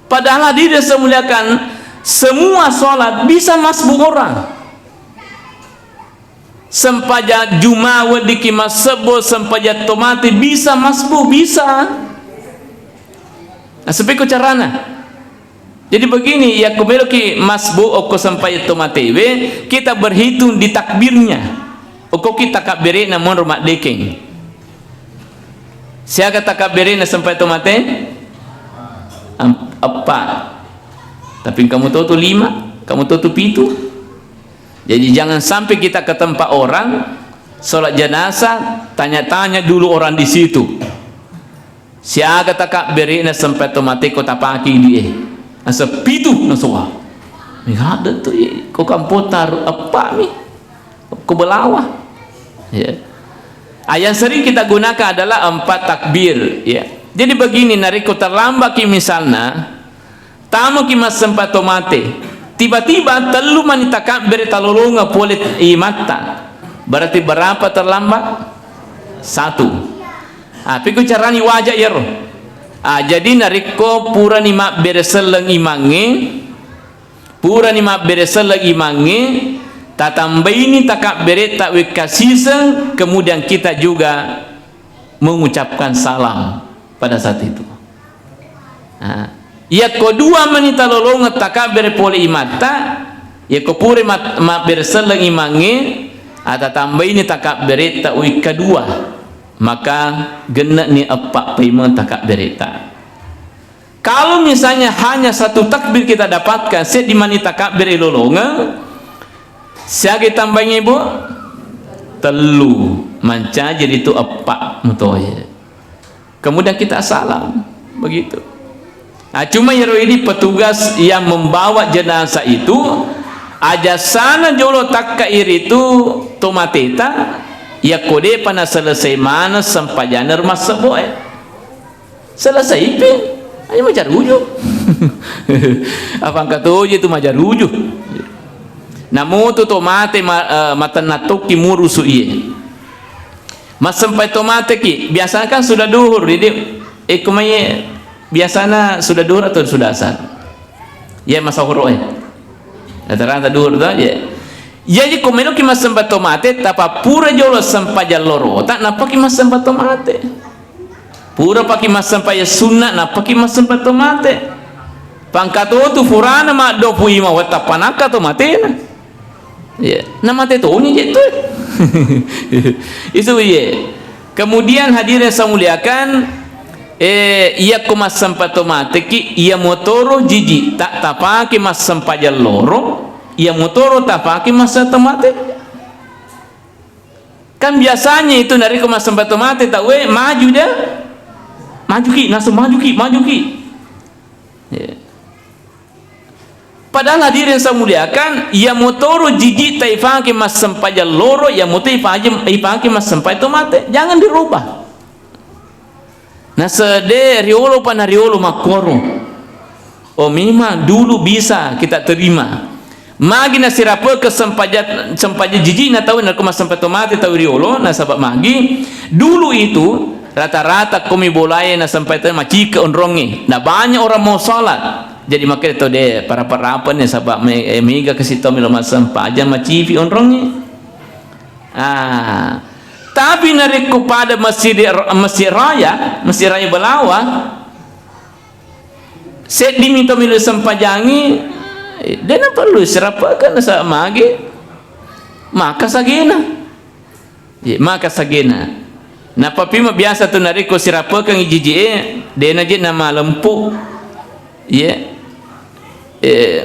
Padahal hadirin saya muliakan, semua sholat bisa masbuk orang. Sempajang Juma weddikki massebbo, sempajang tomate bisa masbuk, bisa. Nah, seperti itu carana. Jadi begini, ya, ko meloki masbuk okko sempajang tomatewe, kita berhitung di takbirnya. Okko kita takabbere'na monro maddekeng. Siaga takabbere'na sempajang tomate? Em-, eppa. Tapi kamu tahu tuh lima, kamu tahu tuh pitu. Jadi jangan sampai kita ke tempat orang sholat jenazah, tanya-tanya dulu orang di situ. Siaga takabbere'na sempajang tomate ko tapaki di e. Asa pitu nasowa. Mega ada tu, ko kampota eppa mi. Ko belawa. Ya. Ah, yang sering kita gunakan adalah empat takbir, ya. Jadi begini, narekko terlambatki misalna, tamoki massempajang tomate, tiba-tiba tellu mani takabbere talolonga pole imatta. Berarti berapa terlambat? Satu. Ah, pekko carani waja iyaro. Ah, jadi narekko purani mabbere selleng imangnge, Purani mabbere selleng imangnge, tatambaini takabberetta wekka siseng, kemudian kita juga mengucapkan salam pada saat itu. Nah, yakko dua mani talolongeng takabbere pole imatta, yakko pura mat-, mabbere selleng imangnge, atatambaini takabberetta wekka dua, maka genne'ni eppa paimeng takabberetta. Kalau misalnya hanya satu takbir kita dapatkan, seddi mani takabbere lolongeng, siaga tambaingngi, Bu? Tellu, mancaji ritu eppa mutoye. Kemudian kita salam, begitu. Nah, cuma iyaro idi petugas yang membawa jenazah itu, aja sana jolo takka iritu tomateta, yakko depa naselesai maneng sempajanna ro massebboe. Selesaipi, aja majaruju. Apa engka toje tu majaruju. Namutu to mate ma-, eh, matennang tokki murusu iye. Massempai to mateki, biasanya kan sudah duhur, jadi, eh, kumai biasanya sudah duhur atau sudah asar? Ya, masa horo, eh. Rata-rata duhur to, ya. Jadi ko meloki massempai to mate, tapappura jolo sempajang lorota, nappaki massempai to mate. Pura paki massempajang sunna, nappaki massempajang to mate. Pangkatotu furana maddopu ima wattappanakka to matena. Iya, na mate toni je tu. Itu iye. Kemudian hadirin saya muliakan, eh, iya ko massempajang to mateki, iya motoro jiji tak tapake massempajang loro, iya motoro tapake massempajang to mate. Kan biasanya itu narekko massempajang to mate tauwe, maju dia. Majuki, langsung majuki, majuki. Ya. Padahal hadirin saya muliakan, iya motoro jiji taifake massempajang loro, iya moto ifake, ifake massempajang to mate. Jangan dirubah. Nasede riolo pa na riolo makkoro. Oh, memang dulu bisa kita terima. Magi nasirapekeng sempaja-, sempaja jijina tau, narekko massempajang to mate tau riolo, nasaba magi dulu itu rata-rata komi bolae nasempajang to macike onrongnge. Na banyak orang mau salat. Jadi makanya tau de parapa-rapa ni saba me-, eh, mega kasi tau melo massempajang macifi onrongnge. Ah, tapi narekko pada masjid, masjid raya, masjid raya Belawa, seddimi to melo sempajangi, dena perlu sirapekeng nasaba magi maka sagena. Ye, maka sagena. Napapima biasa tu narekko sirapekeng jiji e, dena je namalempu. Ye. Eh,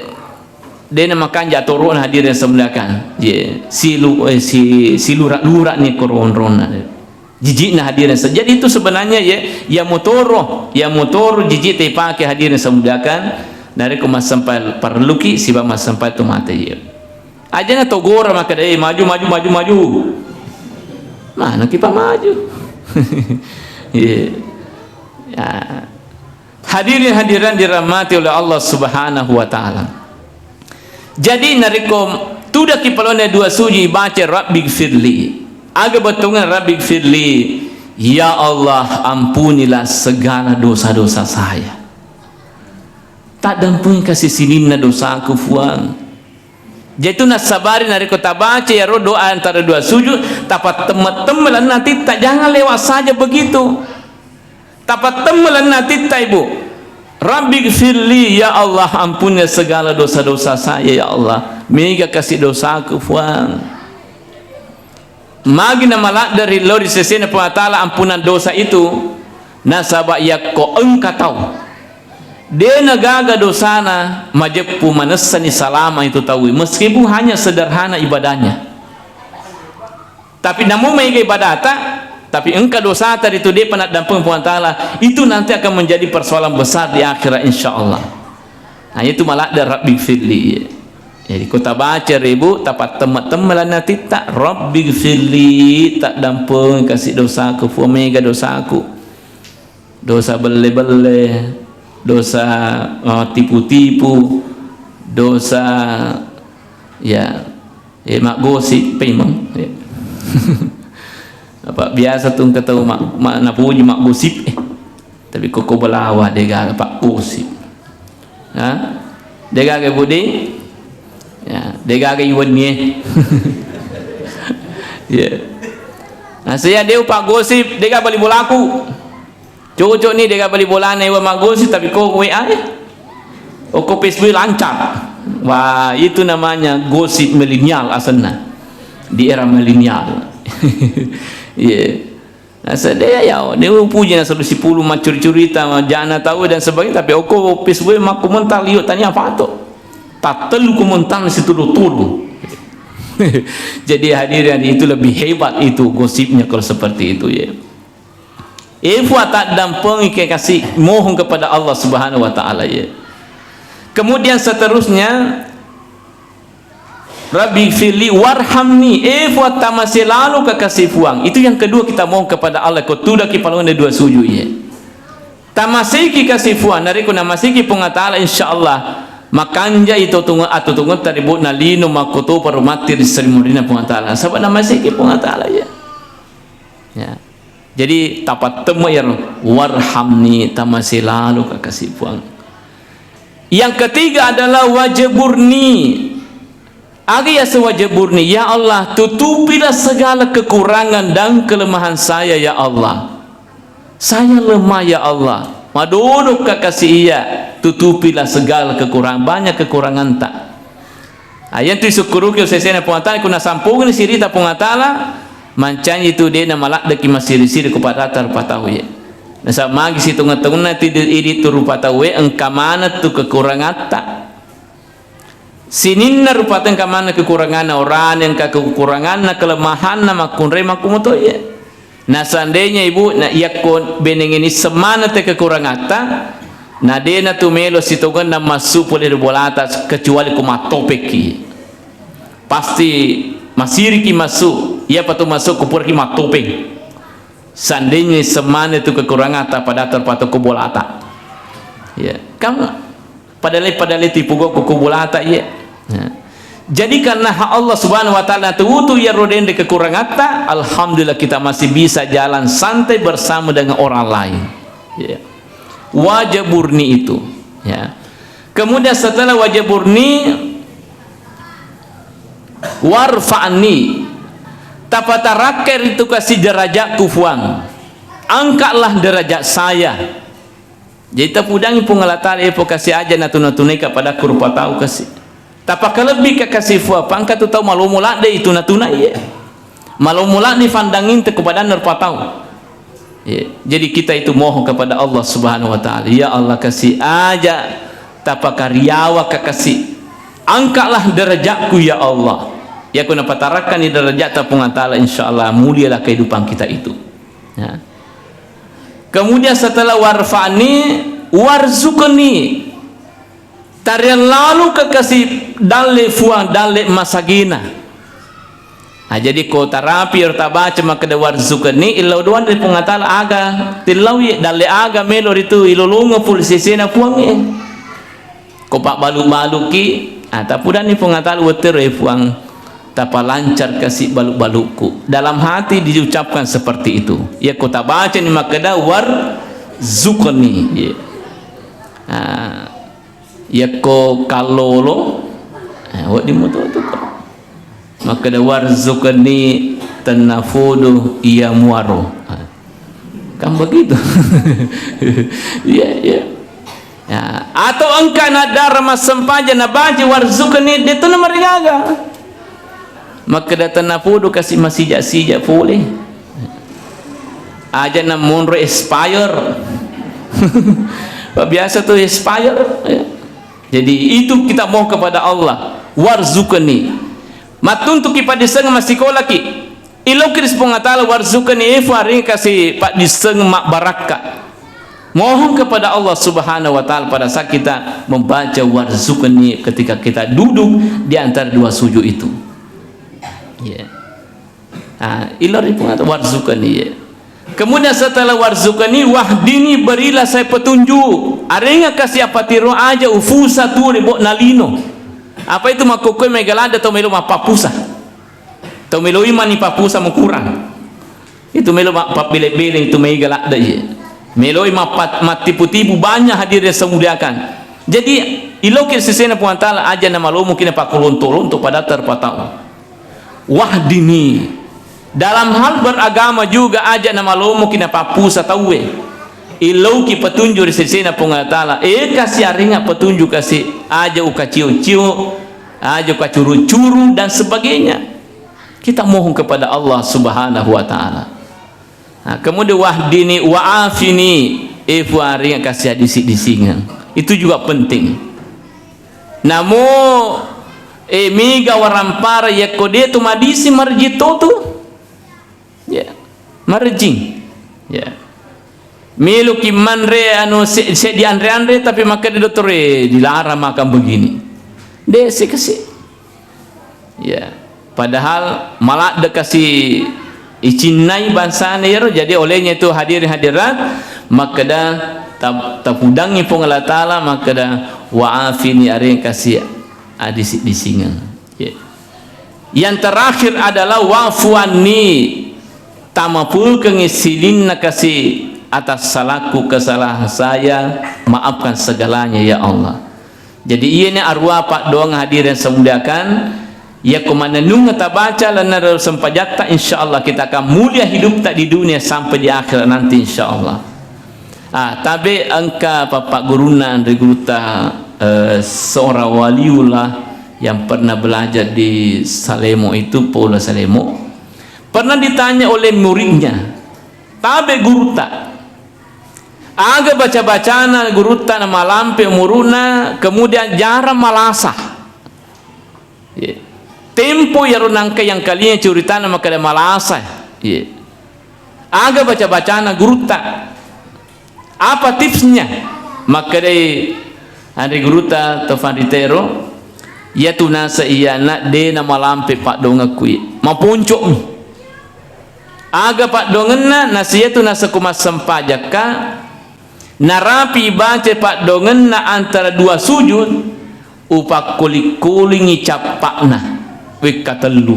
dena makanja torona hadirin semuliakan. Ye, silu-, eh, si-, silura-lura ni koronrona. Jijikna hadirin se-, jadi itu sebenarnya ye, ya motoro, ya motoro jijik te pake hadirin semuliakan. Narekko massempajang parelluki, siba massempajang to mate ye. Ajana togora makkeda, "Eh, maju, maju, maju, maju." Manaki pa maju. Ye. Ya. Hadirin hadirat dirahmati oleh Allah Subhanahu wa Ta'ala. Jadi, narekko tudaki palonne dua sujud, ibaca, "Rabbi gfirli." Aga bettuanna Rabbi gfirli? Ya Allah, ampunilah segala dosa-dosa saya. Taddampengi kasi sininna dosaku, Fuang. Jaitu nassabari narekko tabaca iyaro doa antara dua sujud, tapattemme-temme lanna titta, jangan lewat saja begitu. Tapattemme lanna titta, Ibu. Rabbi gfirli, ya Allah, ampuni segala dosa-dosa saya, ya Allah. Mega kasi dosaku, Fuang. Magi namaladderi lao ri sesena Puang Allah Ta'ala ampunang dosa itu? Nasaba yakko engka tau de nagaga dosana, majeppu manessani salama itu tauwe, meskipun hanya sederhana ibadahnya. Tapi namu maega ibadata, tapi engka dosata ritu depa naddampeng Puang Ta'ala, itu nanti akan menjadi persoalan besar di akhirat, insya Allah. Nah, itu maladde Rabbi firli. Jadi, ko tabaca ribu, tapattemme-temme lanna titta, Rabbi firli, taddampeng kasi dosaku, Fuang, mega dosaku. Dosa belle-belle, dosa, eh, tipu-tipu, dosa, ya, eh, maggosip, pemeng. Ya. Apa biasa tu engka tau ma-, ma-, napuji maggosip, eh. Tapi koko belawa degaga paggosip. Ha? Degaga budi? Ya, degaga iwennie. Ya. Nah, saya deu paggosip, dega bali bolaku. Cocok ni dega bali bolana iwa maggosip, tapi ko W A e. Oko Facebook lancar. Wah, itu namanya gosip milenial asenna. Di era milenial. Iya. Nah, sedaya ya, dia upuji na satu sepuluh macuri-curita, jana tahu dan sebagainya, tapi oko Facebook makku mental liuk tanya apa tu. Tak telu komentar situ dotol. Jadi hadirin, itu lebih hebat itu gosipnya kalau seperti itu, ya. Efua taddampengi kekasih, mohon kepada Allah Subhanahu wa Ta'ala, ya. Kemudian seterusnya, Rabbi firli warhamni, Efua tamase lalu kekasih Fuang. Itu yang kedua kita mohon kepada Allah, ko tudaki palonde dua sujud, ya. Tamaseki kasi Fuang, narekko namaseki Puang Allah Ta'ala, insya Allah, makanja itu tunga-, atutungatta ri botna lino makkutopa rumatti ri seri murina Puang Allah Ta'ala. Sabab namaseki Puang Allah Ta'ala, ya. Ya. Jadi, tapattemme iyaro, warhamni, tamase lalu ka kasi Fuang. Yang ketiga adalah wajeburni. Aga yaseng wajeburni? Ya Allah, tutupilah segala kekurangan dan kelemahan saya, ya Allah. Saya lemah, ya Allah. Madodokka kasi iya, tutupilah segala kekurangan. Banyak kekuranganta. Ah, iyantu isukkuruki sesena Puang Ta'ala, ku nasampungni sirita Puang Ta'ala, mancaji tu de' namaladdeki massiri-siri ku padatta rupa tau, ya. Nasaba magi sitongeng-tongenna tu idi-, idi tu rupa tauwe, engka maneng tu kekurangatta. Sininna rupa tau engka maneng kekuranganna, orane engka kekuranganna, kelemahanna, makkunrai makkumoto, ya. Na seandainya ibu, na yakko benengngé nisseng maneng te kekurangatta, na dé'na tu mélo sitongenna massu polé ri bolata kecuali ko mattopekki. Pasti masiriki massu, iyapa tu massu ko puraki mattopeng. Seandainya nisseng maneng tu kekurangatta pada terpatok ko bolata. Ya, kamu Padahal, padahal itu ipogau ko bolata, iya. Ya. Jadi, karena hak Allah Subhanahu wa Ta'ala, tutu iyaro denre kekurangatta, alhamdulillah, kita masih bisa jalan santai bersama dengan orang lain. Ya. Wajeburni itu. Ya. Kemudian setelah wajeburni, warfa'ni. Tapatarakkai ritu kasi derajatku, Fuang. Angkatlah derajat saya. Jadi, tapudangngi Puang Allah Ta'ala, épo kasi aja natuna-tunaika pada ku rupa tau kasi. Tapakalebbi ka kasi Fuang, pangka tu tau malomo ladde itu natuna iye. Malomo ladde fandanginte ku padanna rupa tau. Iya. Jadi, kita itu mohon kepada Allah Subhanahu wa Ta'ala, "Ya Allah, kasi aja tapakariawa ka kasi. Angkatlah derajatku, ya Allah." Iya, ku napatarakkani derajat ta Puang Allah Ta'ala, insya Allah mulialah kehidupan kita itu. Ya. Kemudian setelah warfa'ni, warzuqni. Tariang lalu ke kasi dalle Fuang, dalle masagina. Nah, jadi ko tarapi ero tabaca makkeda warzuqni, illau doang ri Puang Allah Ta'ala aga, tillaui dalle aga melo ritu ilolongeng pole sesena Puangnge. Ko pabbalu-baluki, ah, tapudanni Puang Allah Ta'ala, wettero, eh, Puang, tapalancar kasi balu-balukku. Dalam hati diucapkan seperti itu. Ya, ko tabacani makkeda warzuqni. Ya. Ah, yakko kallolo, eh, wedding muto tu. Makkeda warzuqni tennafodo iya muaro. Kan begitu. Iya, iya. Ya, atau engka naddara massempajang nabaca warzuqni, de tu namarigaga. Makkeda tennafodo kasi masija-sija pole. Aja na monro expire. Pak biasa tuh expire, ya. Jadi itu kita mohon kepada Allah, warzuqni. Mattuntuki paddissengeng massikolaki. Ilauki ri Puang Allah Ta'ala, warzuqni, efu aring kasi paddissengeng mabbarakka. Mohon kepada Allah Subhanahu wa Ta'ala pada saat kita membaca warzuqni ketika kita duduk di antara dua sujud itu. Ya. Ah, ilo ri Puang Allah Ta'ala, warzuqni, ya. Kemudian setelah warzuqni, wahdini, berilah saya petunjuk. Arenga kasi apatiro aja ufusa tu ri bo nalino. Apa itu makkokkoe mega ladde tau melo mappapusa. Tau meloi mani papusa mukurang. Itu melo ma-, pabbele-bele itu mega ladde, iya. Meloi mappat-, mattipu-tipu banyak hadirin yang saya muliakan. Jadi, iloki sesena Puang Ta'ala aja namalomoki napakkolonto-lonto pada terpatau. Wahdini. Dalam hal beragama juga aja namalomoki napappusa tauwe. Ilauki petunjuk ri sesena Puang Allah Ta'ala. Eh, kasi aringa petunjuk kasi aja ukacio-cio, aja ukacuru-curu dan sebagainya. Kita mohon kepada Allah Subhanahu wa Ta'ala. Nah, kemudian wahdini wa afini, eh, Puang aringa kasi adisi-disingeng. Itu juga penting. Namo, eh, mega warampara yakko de tu madisi marjing totu. Ya. Marjing. Ya. Meloki manre anu se-, seddi anre-anre tapi makkeda dottore dilarang makan begini. De si kasi. Ya. Padahal maladde kasi icinnai bangsana iyaro, jadi olehnya itu hadirin hadirat, makkeda ta-, tapudangngi Puang Allah Ta'ala, makkeda, "Wa afini," arenga kasi adisi-disingeng. Ya. Yang terakhir adalah, "Wa'fu anni," tamapukengngi sininna kasi atas salahku, kesalahan saya, maafkan segalanya ya Allah. Jadi, iyena aruwa paddoang hadirin yang saya muliakan, yakko mannennungeng tabaca lalenna sempajatta, insya Allah kita akan mulia hidupta di dunia sampai di akhirat nanti, insya Allah. Ah, tabe engka pappaggurunna anre gurutta, eh, seorang waliullah yang pernah belajar di Salemo itu, Pulau Salemo. Pernah ditanya oleh muridnya, tabe gurutta, aga baca-bacana gurutta namalampe umuru'na, kemudian jarang malasa. Ye. Tempo iyaro nangka yang kalinya curitana makkeda malasa. Ye. Aga baca-bacana gurutta. Apa tipsnya? Makkedai anre gurutta to fanritero, iyatu nasa iyana de namalampe paddongekku, maponco'mi. Aga paddongenna, nasa iyatu nasa ku massempajakka, narapi baca paddongenna antara dua sujud, upakkuli-kulingi cappa'na wekka tellu.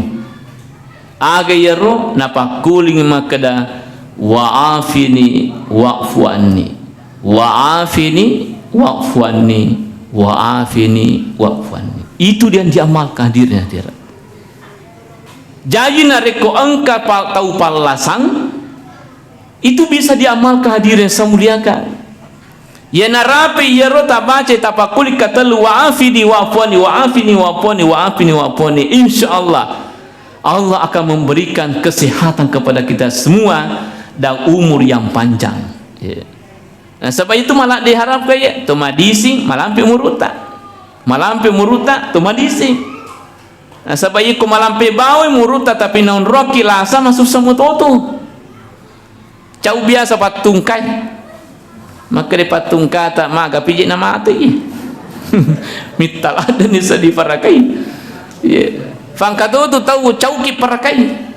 Aga iyaro? Napakkulingi makkeda, "Wa afini wa'fu anni, wa afini wa'fu anni, wa afini wa'fu anni." Itu yang diamalkan, hadirin hadirat. Jaji narekko engka pa-, tau pallasang, itu bisa diamalkan, hadirin yang saya muliakan. Iya narapi iyaro tabaca, tapakkuli katellu, "Wa afini wa'fu anni, wa afini wa'fu anni, wa afini wa'fu anni." Insya Allah, Allah akan memberikan kesehatan kepada kita semua dan umur yang panjang. Ya. Nasaba itu malah diharapkan ya, to madising, malampe umuruta. Malampe umuruta, to madising. Nasaba iko malampe bawai umuruta, tapi naonroki lasa, masussa mutotu. Cau biasa pattungkai. Makkeda pattungkata, maga piji na mate. Mitta ladde ni seddi parakai. Iya. Fangkatotu tau cauki parakai.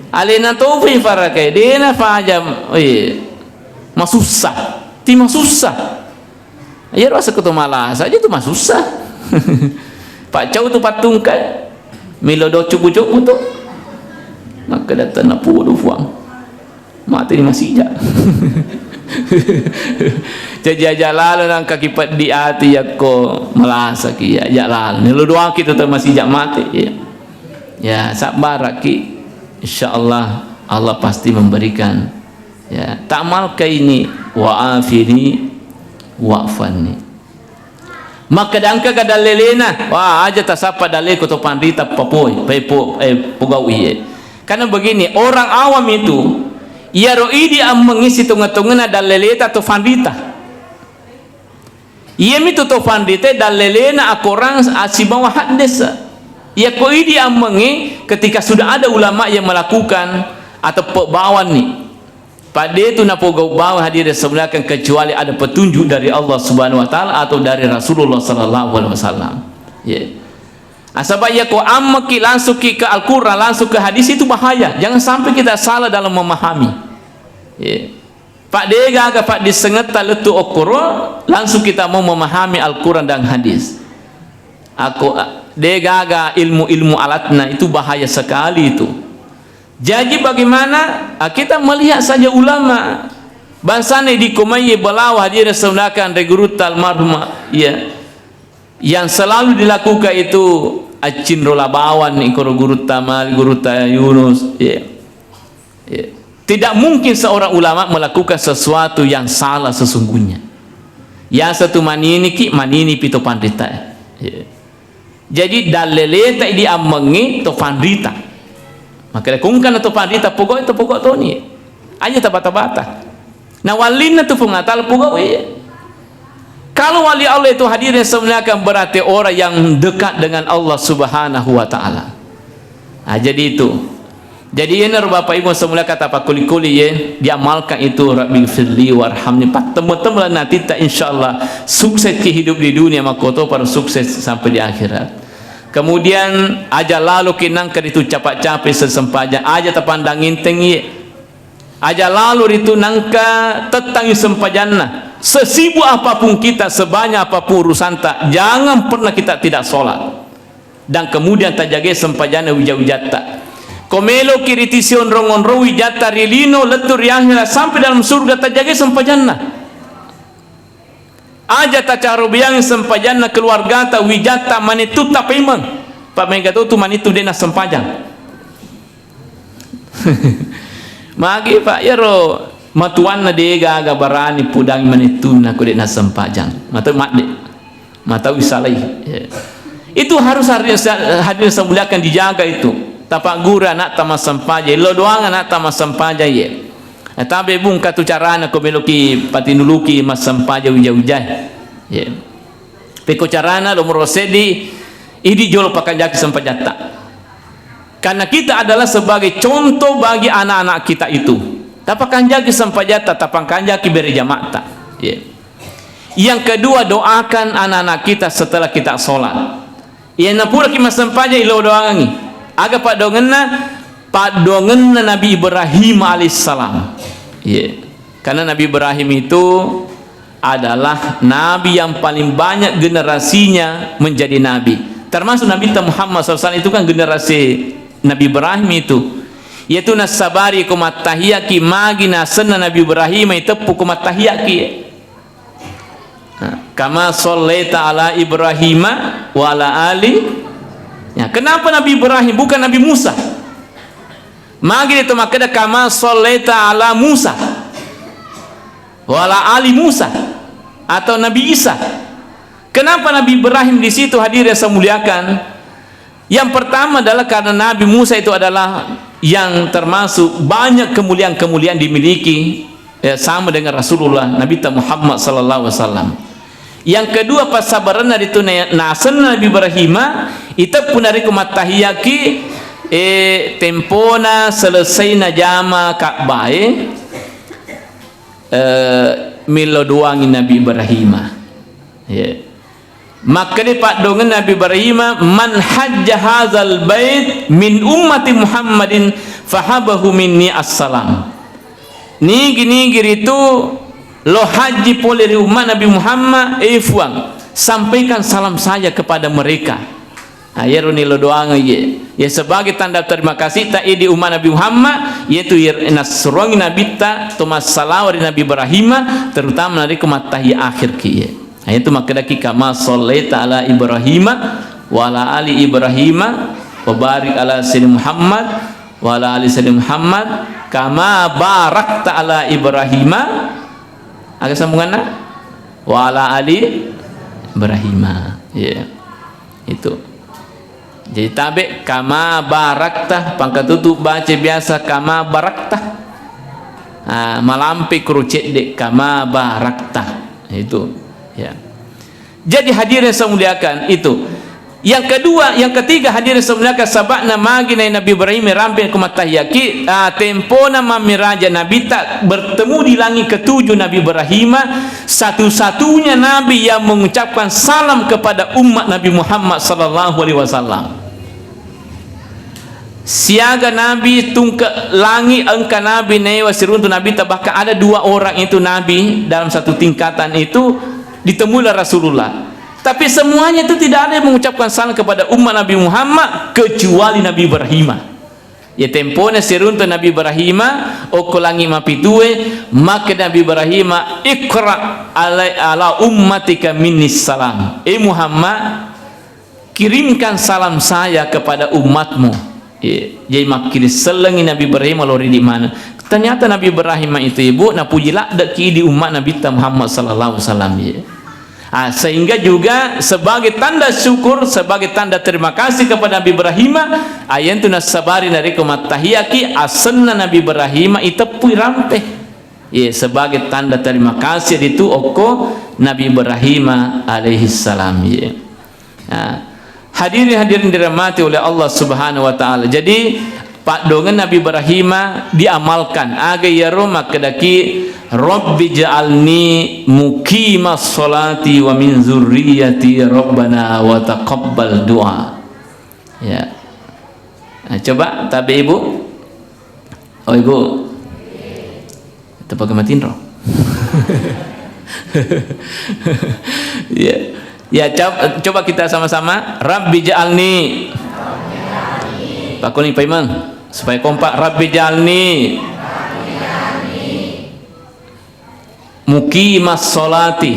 Alena tofi parakai, dena faja, eh, masussa. Ti masussa. Iyaro asakko to malasa aja tu masussa. Pak cau tu pattungkai. Milo do cubu-cubu tu. Maka datang napudu fuang. Mate ni masija. Jaji aja lalo nangka ki peddi ati yakko malasa ki, aja lalo. Nelo doaki tu masija mate, ya. Ya, sabaraki. Insya Allah, Allah pasti memberikan. Ya, ta'mal kaini wa afini wa'fanni. Makkeda engkaga dallelena, wah, aja tasappa dalle ko to panrita papoi, pepo, eh, pogau iye. Karena begini, orang awam itu, iyaro idi ammengngi sitonga-tongana dalleleta to panrita. Iyamitu to panrita dallelena akorang asibawa haddes. Iyako idi ammengngi ketika sudah ada ulama yang melakukan atau pebawanni. Paddetu napogau bawang hadirin semuliakan kecuali ada petunjuk dari Allah Subhanahu wa Ta'ala atau dari Rasulullah sallallahu alaihi wasallam. Ya. Nasaba iyako ammeki langsungki ke Al-Quran, langsung ke hadis, itu bahaya. Jangan sampai kita salah dalam memahami. Ya. Pak degaga pak disengetta lettu okkoro, langsung kita mau memahami Al-Quran dan hadis. Aku degaga ilmu-ilmu alatna itu bahaya sekali itu. Jaji bagaimana? Ah, kita melihat saja ulama. Bangsana idi komaiye balawa hadirin saudara ri gurutta almarhum, ya. Yang selalu dilakukan itu accinro labawan iko ro gurutta Malik, gurutta Yunus, ya. Ya. Tidak mungkin seorang ulama melakukan sesuatu yang salah sesungguhnya. Ya satu manini ki, manini pito panrita. Ya. Jadi dalleleta idi ammengngi to panrita. Makanya kungkana to panrita pogau, to pogau toni. Aja tabata-bata. Nah, wallinna tu Puang Allah Ta'ala pogau iya. Kalau wali Allah itu hadirin semuanya akan berarti orang yang dekat dengan Allah Subhanahu wa Ta'ala. Nah, jadi itu. Jadi, iyanaro Bapak Ibu semuanya kata pakuli-kuli ya, diamalkan itu, "Rabbi firli warhamni." Pattemu-temu lah nanti tak, insya Allah sukses ki hidup di dunia, makoto para sukses sampai di akhirat. Kemudian, aja lalu kinangka itu capek-capek sesempajang, aja tapandang inteng iya. Aja lalu ritu nangka tettangi sempajanna. Sesibuk apapun kita, sebanyak apapun urusanta, jangan pernah kita tidak sholat. Dan kemudian tajagai sempajanna wija-wijatta. Ko meloki riti sionrong-onrong wijatta ri lino, lettu ri akhira, sampai dalam surga, tajagai sempajanna. Aja tacarobiangi sempajanna keluargata, wijatta, manettutta paimeng. Pak mega to tu manettu de nassempajang. Magi, Pak, iyaro matuanna degaga barani pudangi manettunna ko de nassempajang. Matau madde. Matau isalai. Ya. Itu harus hadirin, hadirin saya muliakan, dijaga itu. Tapagguru anakta massempajang, lo doang anakta massempajang, ya. Tabe bungka tu carana ko meloki patinuluki massempajang wija-wijae. Ya. Pekko carana, nomoro seddi, idi jolo pakanjaki sempajatta. Karena kita adalah sebagai contoh bagi anak-anak kita itu. Tapakanjaki sempajatta, tapakanjaki bere jama'ta. Ya. Yang kedua, doakan anak-anak kita setelah kita sholat. Iya, napuraki massempajang, ilo doangangi. Aga paddoangenna? Paddoangenna Nabi Ibrahim alaihissalam. Iya. Karena Nabi Ibrahim itu adalah nabi yang paling banyak generasinya menjadi nabi. Termasuk Nabi Muhammad sallallahu alaihi wasallam itu kan generasi Nabi Ibrahim itu. Yaitu nasabari ko mattahiyaki magi nasenna Nabi Ibrahim iteppu ko mattahiyaki. Nah, kama sallaita ala Ibrahima wa ala ali. Ya, kenapa Nabi Ibrahim bukan Nabi Musa? Magi itu makkeda kama sallaita ala Musa wa ala ali Musa atau Nabi Isa. Kenapa Nabi Ibrahim di situ, hadirin yang saya muliakan? Yang pertama adalah karena Nabi Musa itu adalah yang termasuk banyak kemuliaan-kemuliaan dimiliki, ya, sama dengan Rasulullah, Nabi Muhammad sallallahu alaihi wasallam. Yang kedua, passabaranna ritu na-, nasenna Nabi Ibrahim, iteppu narekko mattahiyaki, eh, tempona selesai najama Ka'bah e, eh, millau doangi Nabi Ibrahim. Ya. Makkeda paddongenna Nabi Ibrahim, "Man hajja hadzal bait min ummati Muhammadin fahabahu minni assalam." Nigi-nigi ritu lo haji pole ri umma Nabi Muhammad, eh Fuang, sampaikan salam saya kepada mereka. Ah, iyaro nilo doangeng iye. Ya, sebagai tanda terima kasih ta idi umma Nabi Muhammad, yaitu yer-, nassuroangi Nabitta to massalawa ri Nabi Ibrahim, terutama narekko mattahiya akhir ki iye. Nah, itu makkedaki, "Kama shallaita ala Ibrahim wa ala ali Ibrahim wa barik ala sayyidina Muhammad wa ala ali sayyidina Muhammad kama barakta ala Ibrahim." Aga sambunganna? "Wa ala ali Ibrahim." Iya. Itu. Jadi tabe, "Kama barakta", pangkatutu baca biasa, "Kama barakta." Ah, malampe kuro cedde, "Kama barakta." Itu. Ya. Jadi hadirin saya muliakan itu. Yang kedua, yang ketiga hadirin saya muliakan, sabakna magi nai Nabi Ibrahim rampe ko mattahiyaki, ah, tempona mammiraja Nabitta bertemu di langit ketujuh Nabi Ibrahim, satu-satunya Nabi yang mengucapkan salam kepada umat Nabi Muhammad sallallahu alaihi wasallam. Siaga Nabi tungke langi, engka Nabi newa siruntu Nabitta, bahkan ada dua orang itu Nabi dalam satu tingkatan itu ditemui oleh Rasulullah. Tapi semuanya itu tidak ada yang mengucapkan salam kepada umat Nabi Muhammad kecuali Nabi Ibrahim. Ya tempona siruntu Nabi Ibrahim okko langi mapitue, maka Nabi Ibrahim, "Iqra ala, ala ummatika minni salam." Eh Muhammad, kirimkan salam saya kepada umatmu. Iya, jadi makkiring sellengi Nabi Ibrahim lao ri idi maneng. Ternyata Nabi Ibrahim itu, Ibu, napuji ladde ki idi umma Nabitta Muhammad sallallahu alaihi wasallam, iya. Ah, sehingga juga sebagai tanda syukur, sebagai tanda terima kasih kepada Nabi Ibrahim, ayantu nassabari narekko mattahiyaki, asenna Nabi Ibrahim iteppui rampe. Iya, sebagai tanda terima kasih itu okko Nabi Ibrahim alaihi salam, iya. Nah, hadirin hadirin dirahmati oleh Allah Subhanahu wa Ta'ala. Jadi, paddongen Nabi Ibrahim diamalkan. Aga iyaro makkedaki, "Rabbi ja'alni muqimas sholati wa min dzurriyyati Rabbana wa taqabbal du'a." Ya. Nah, coba tabe, Ibu. Oh, Ibu. Tepake matinro. Ya. Ya, cob-, coba kita sama-sama. Rabbi ja'alni. Pakuni paimeng supaya kompak. Rabbi ja'alni muqimas sholati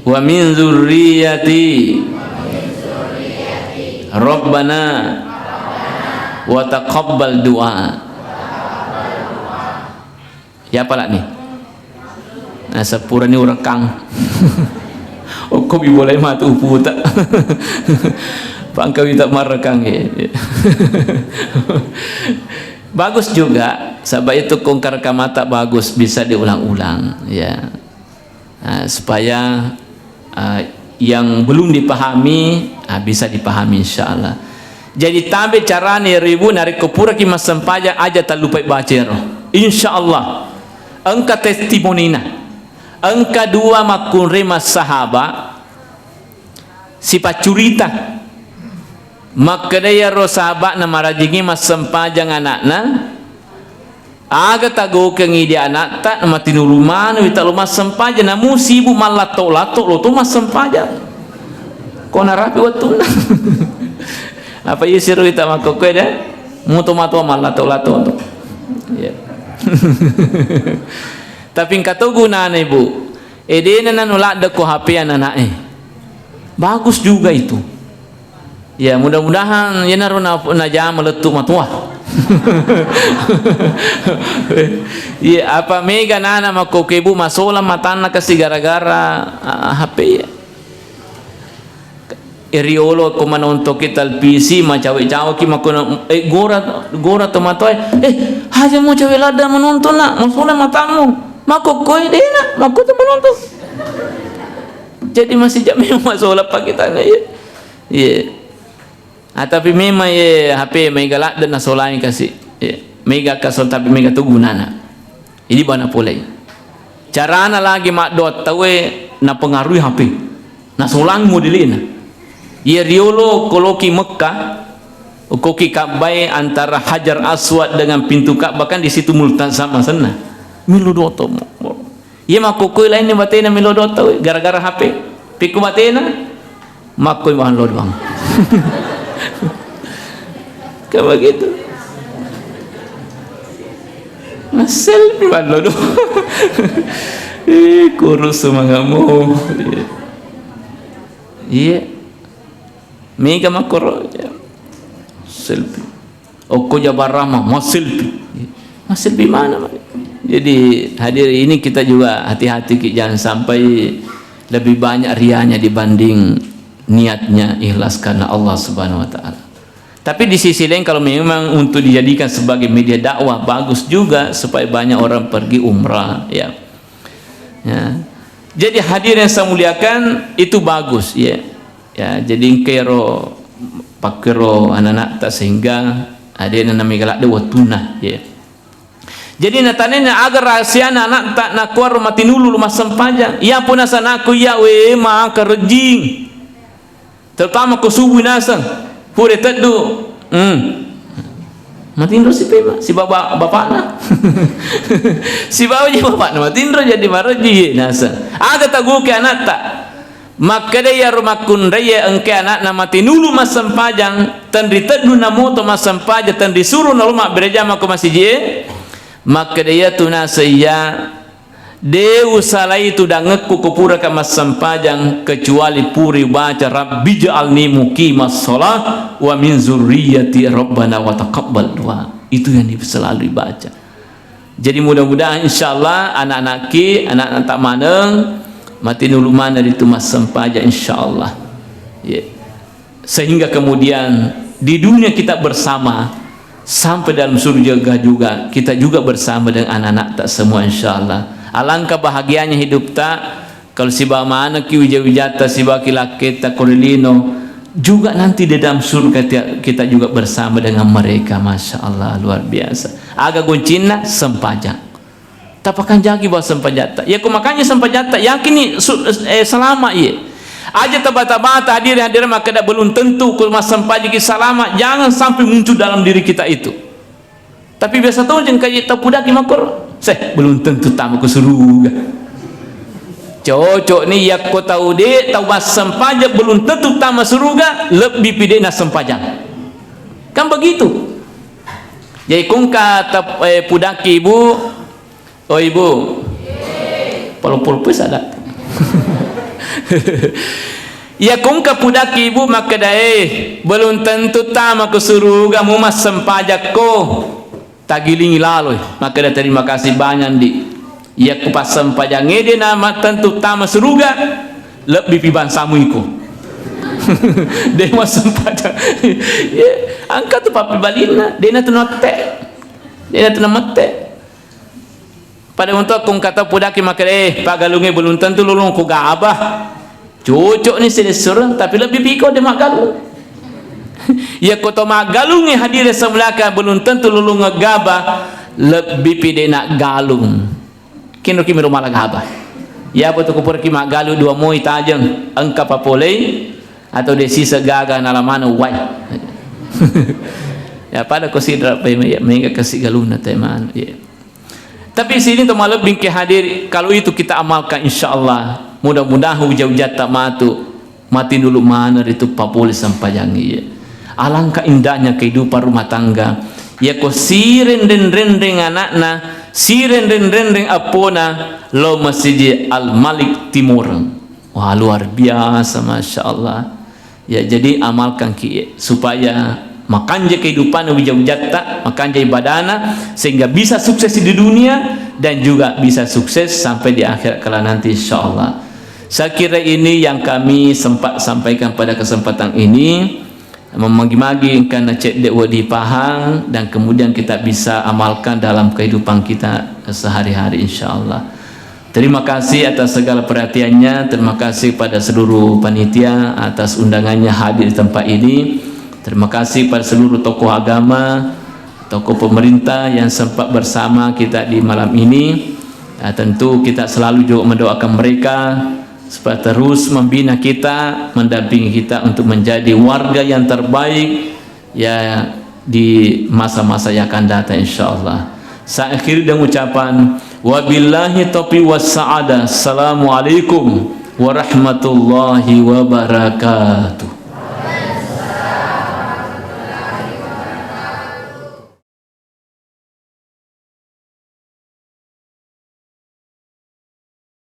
wa min dzurriyyati Rabbana wa taqabbal du'a. Ya, apalani? Nah, seppurani urekang. Okko bi boleh matu uputa. Pangkawita marekang, ya. Bagus juga, sebab itu kongkar kamata bagus, bisa diulang-ulang, ya. Nah, supaya, ah, yang belum dipahami, ah, bisa dipahami, insyaallah. Jadi, tabe carana ero, Ibu, narekko puraki massempajang, aja tallupai baca ero. Insyaallah. Engka testimonina. Engka dua makkunrai massahaba, sipaccurita. Makkeda iyaro sahaba'na marajingnge massempajang ana'na, "Aga tagaukengngi di ana'ta, matinulu maneng wita lo massempajang, namu sibuk mallatto-latto lo to massempajang. Ko narapi wettunna." Apa iya siro wita makkokkoe de? Muto matoa mallatto-latto to. Iya. Tapi engka to gunana, Ibu. Eh, dena nanu ladde ko H P anana'e. Bagus juga itu. Ya, mudah-mudahan yenaro na-, najama lettu matoa. Iya, apa mega nana makkokkoe, Bu, masolang matanna kasi gara-gara, ah, H P. Riolo ko manontoki televisi, macawe-caweki makkono, eh, gora, gora to matoae. "Eh, aja mo cawe ladde menonton, Nak, masolang matammu." Makkokkoe dena, makko to menonton. Jadi masih jam memang masolang pakitana, iya. Iya. Ah, tapi memang, iya, H P mega ladde nasolangi kasi. Iya. Mega kasol, tapi mega tu gunana. Idi bana polei. Carana lagi maddoa tauwe, napengaruhi H P. Nasolang modelena. Iya riolo koloki Mekah, koki Ka'bah antara Hajar Aswad dengan pintu Ka'bah kan di situ multazam asenna. Melo doto mo. Iya makkokoi lainna batena melo doto gara-gara H P. Pikku batena makkoi mahallo doang. Kan begitu. Nah, selfie mahallo doang. Eh, kurus semangatmu. Iya. Iya. Mega makkoro, ya. Selfie. Okko Jabal Rahmah, masselfie. Masselfie mana, Pak? Jadi, hadir ini kita juga hati-hati, Ki, jangan sampai lebih banyak rianya dibanding niatnya ikhlas karena Allah Subhanahu wa Ta'ala. Tapi di sisi lain, kalau memang untuk dijadikan sebagai media dakwah, bagus juga supaya banyak orang pergi umrah, ya. Ya. Jadi, hadirin yang saya muliakan, itu bagus, ya. Ya, jadi engka ero pakkero anak-anakta sehingga adena namiga ladde wettunna, ya. Jadi natanena aga rahasiana anakta nakuaro matinulu massempajang. Iya pun nasanaku iya we maka rejing. Terutama ko subuh naseng. Pura teddu. Hmm. Matinro si pema, si baba-, bapakna. Si baba je bapakna matinro jadi mareji naseng. Aga taguki anakta. Makkeda iyaro makkunraie engka anakna matinulu massempajang, tenri teddu namoto massempajang, tenri suro nalo mabbere jama ko masiji e. Makkeda iyatu naseng iya, de usalai tudangekku ko puraka massempajang, kecuali puri baca, "Rabbij'alni muqimas shalah wa min zurriyyati rabbana wa taqabbal du'a." Itu yang selalu dibaca. Jadi mudah-mudahan insyaallah anak-anakki, anak-anak tak maneng, matinulu maneng ritu massempajang insyaallah. Ya. Sehingga kemudian di dunia kita bersama, sampai dalam surga juga, kita juga bersama dengan anak-anak tak semua insyaallah. Alangkah bahagianya hidup tak kalau sibawa manekki wija-wijatta, sibawa ki lakketta ko ri lino, juga nanti di dalam surga ti-, kita juga bersama dengan mereka. Masya Allah, luar biasa. Aga goncinna? Sempajang. Tapakanjaki bawa sempajatta. Ya, ko makanya sempajatta, yakini su-, eh, selama iye. Aja tabata-bata hadirin hadirat makkeda belum tentu ko massempajaki selama. Jangan sampai muncul dalam diri kita itu. Tapi biasa to jengka je tau pudaki makkoro. Seh, belum tentu tama ke suruga. Cocok ni yakko tau de, tau massempajang belum tentu tama suruga, lebbi pi de nassempajang. Kan begitu. Jadi kongka tap-, eh, pudaki ibu, oh ibu, polo-polo pui sada. Iya kongka pudaki ibu makkeda, eh, belum tentu tama ke suruga mu massempajakko. Tagilingi laloi, makkeda terima kasih banyak ndi. Iya ku passempajangnge de na mattentu tama suruga, lebbi pi bangsamu iko. De massempajang. Ye, engka tu pappebalinna, de na tu natte. De na tu namette. Pada untuk aku engka tau pudaki makkeda, eh, pagalungnge belum tentu lolong ku gaba. Cocok ni silessureng, tapi lebbi piko de maggalung. Iya ko to maggalungnge hadire sebelaka belum tentu lolong gaba, lebbi pi de na galung. Kinro ki miro mala gaba. Iya apa tu kupuraki maggalung dua moi tajeng, engka papolei, atau de sisa gaga nalamana wai. Ya pada ko sidra pe me-, mega kasi galunna te manu, ya. Tapi sini to malebbing ke hadir, kalau itu kita amalkan, insya Allah, mudah-mudahan uja-ujatta matu, mati dulu mana ritu papole sempajang iya. Alangkah indahnya kehidupan rumah tangga. Ya ko sirenreng-renreng anakna, sirenreng-renreng appona, lo masiji Al Malik Timoreng. Wah, luar biasa, Masya Allah. Ya, jadi amalkan ki supaya makanja kehidupan wija-wijatta, makanja ibadana, sehingga bisa sukses di dunia dan juga bisa sukses sampai di akhirat kala nanti, insya Allah. Saya kira ini yang kami sempat sampaikan pada kesempatan ini. Memagi-magi engkana cedde wedi pahang dan kemudian kita bisa amalkan dalam kehidupan kita sehari-hari, insya Allah. Terima kasih atas segala perhatiannya. Terima kasih pada seluruh panitia atas undangannya hadir di tempat ini. Terima kasih pada seluruh tokoh agama, tokoh pemerintah yang sempat bersama kita di malam ini. Ah, tentu kita selalu juga mendoakan mereka supaya terus membina kita, mendampingi kita untuk menjadi warga yang terbaik, ya, di masa-masa yang akan datang, insyaallah. Saya akhiri dengan ucapan, "Wabillahi taufiq was sa'adah. Assalamualaikum warahmatullahi wabarakatuh."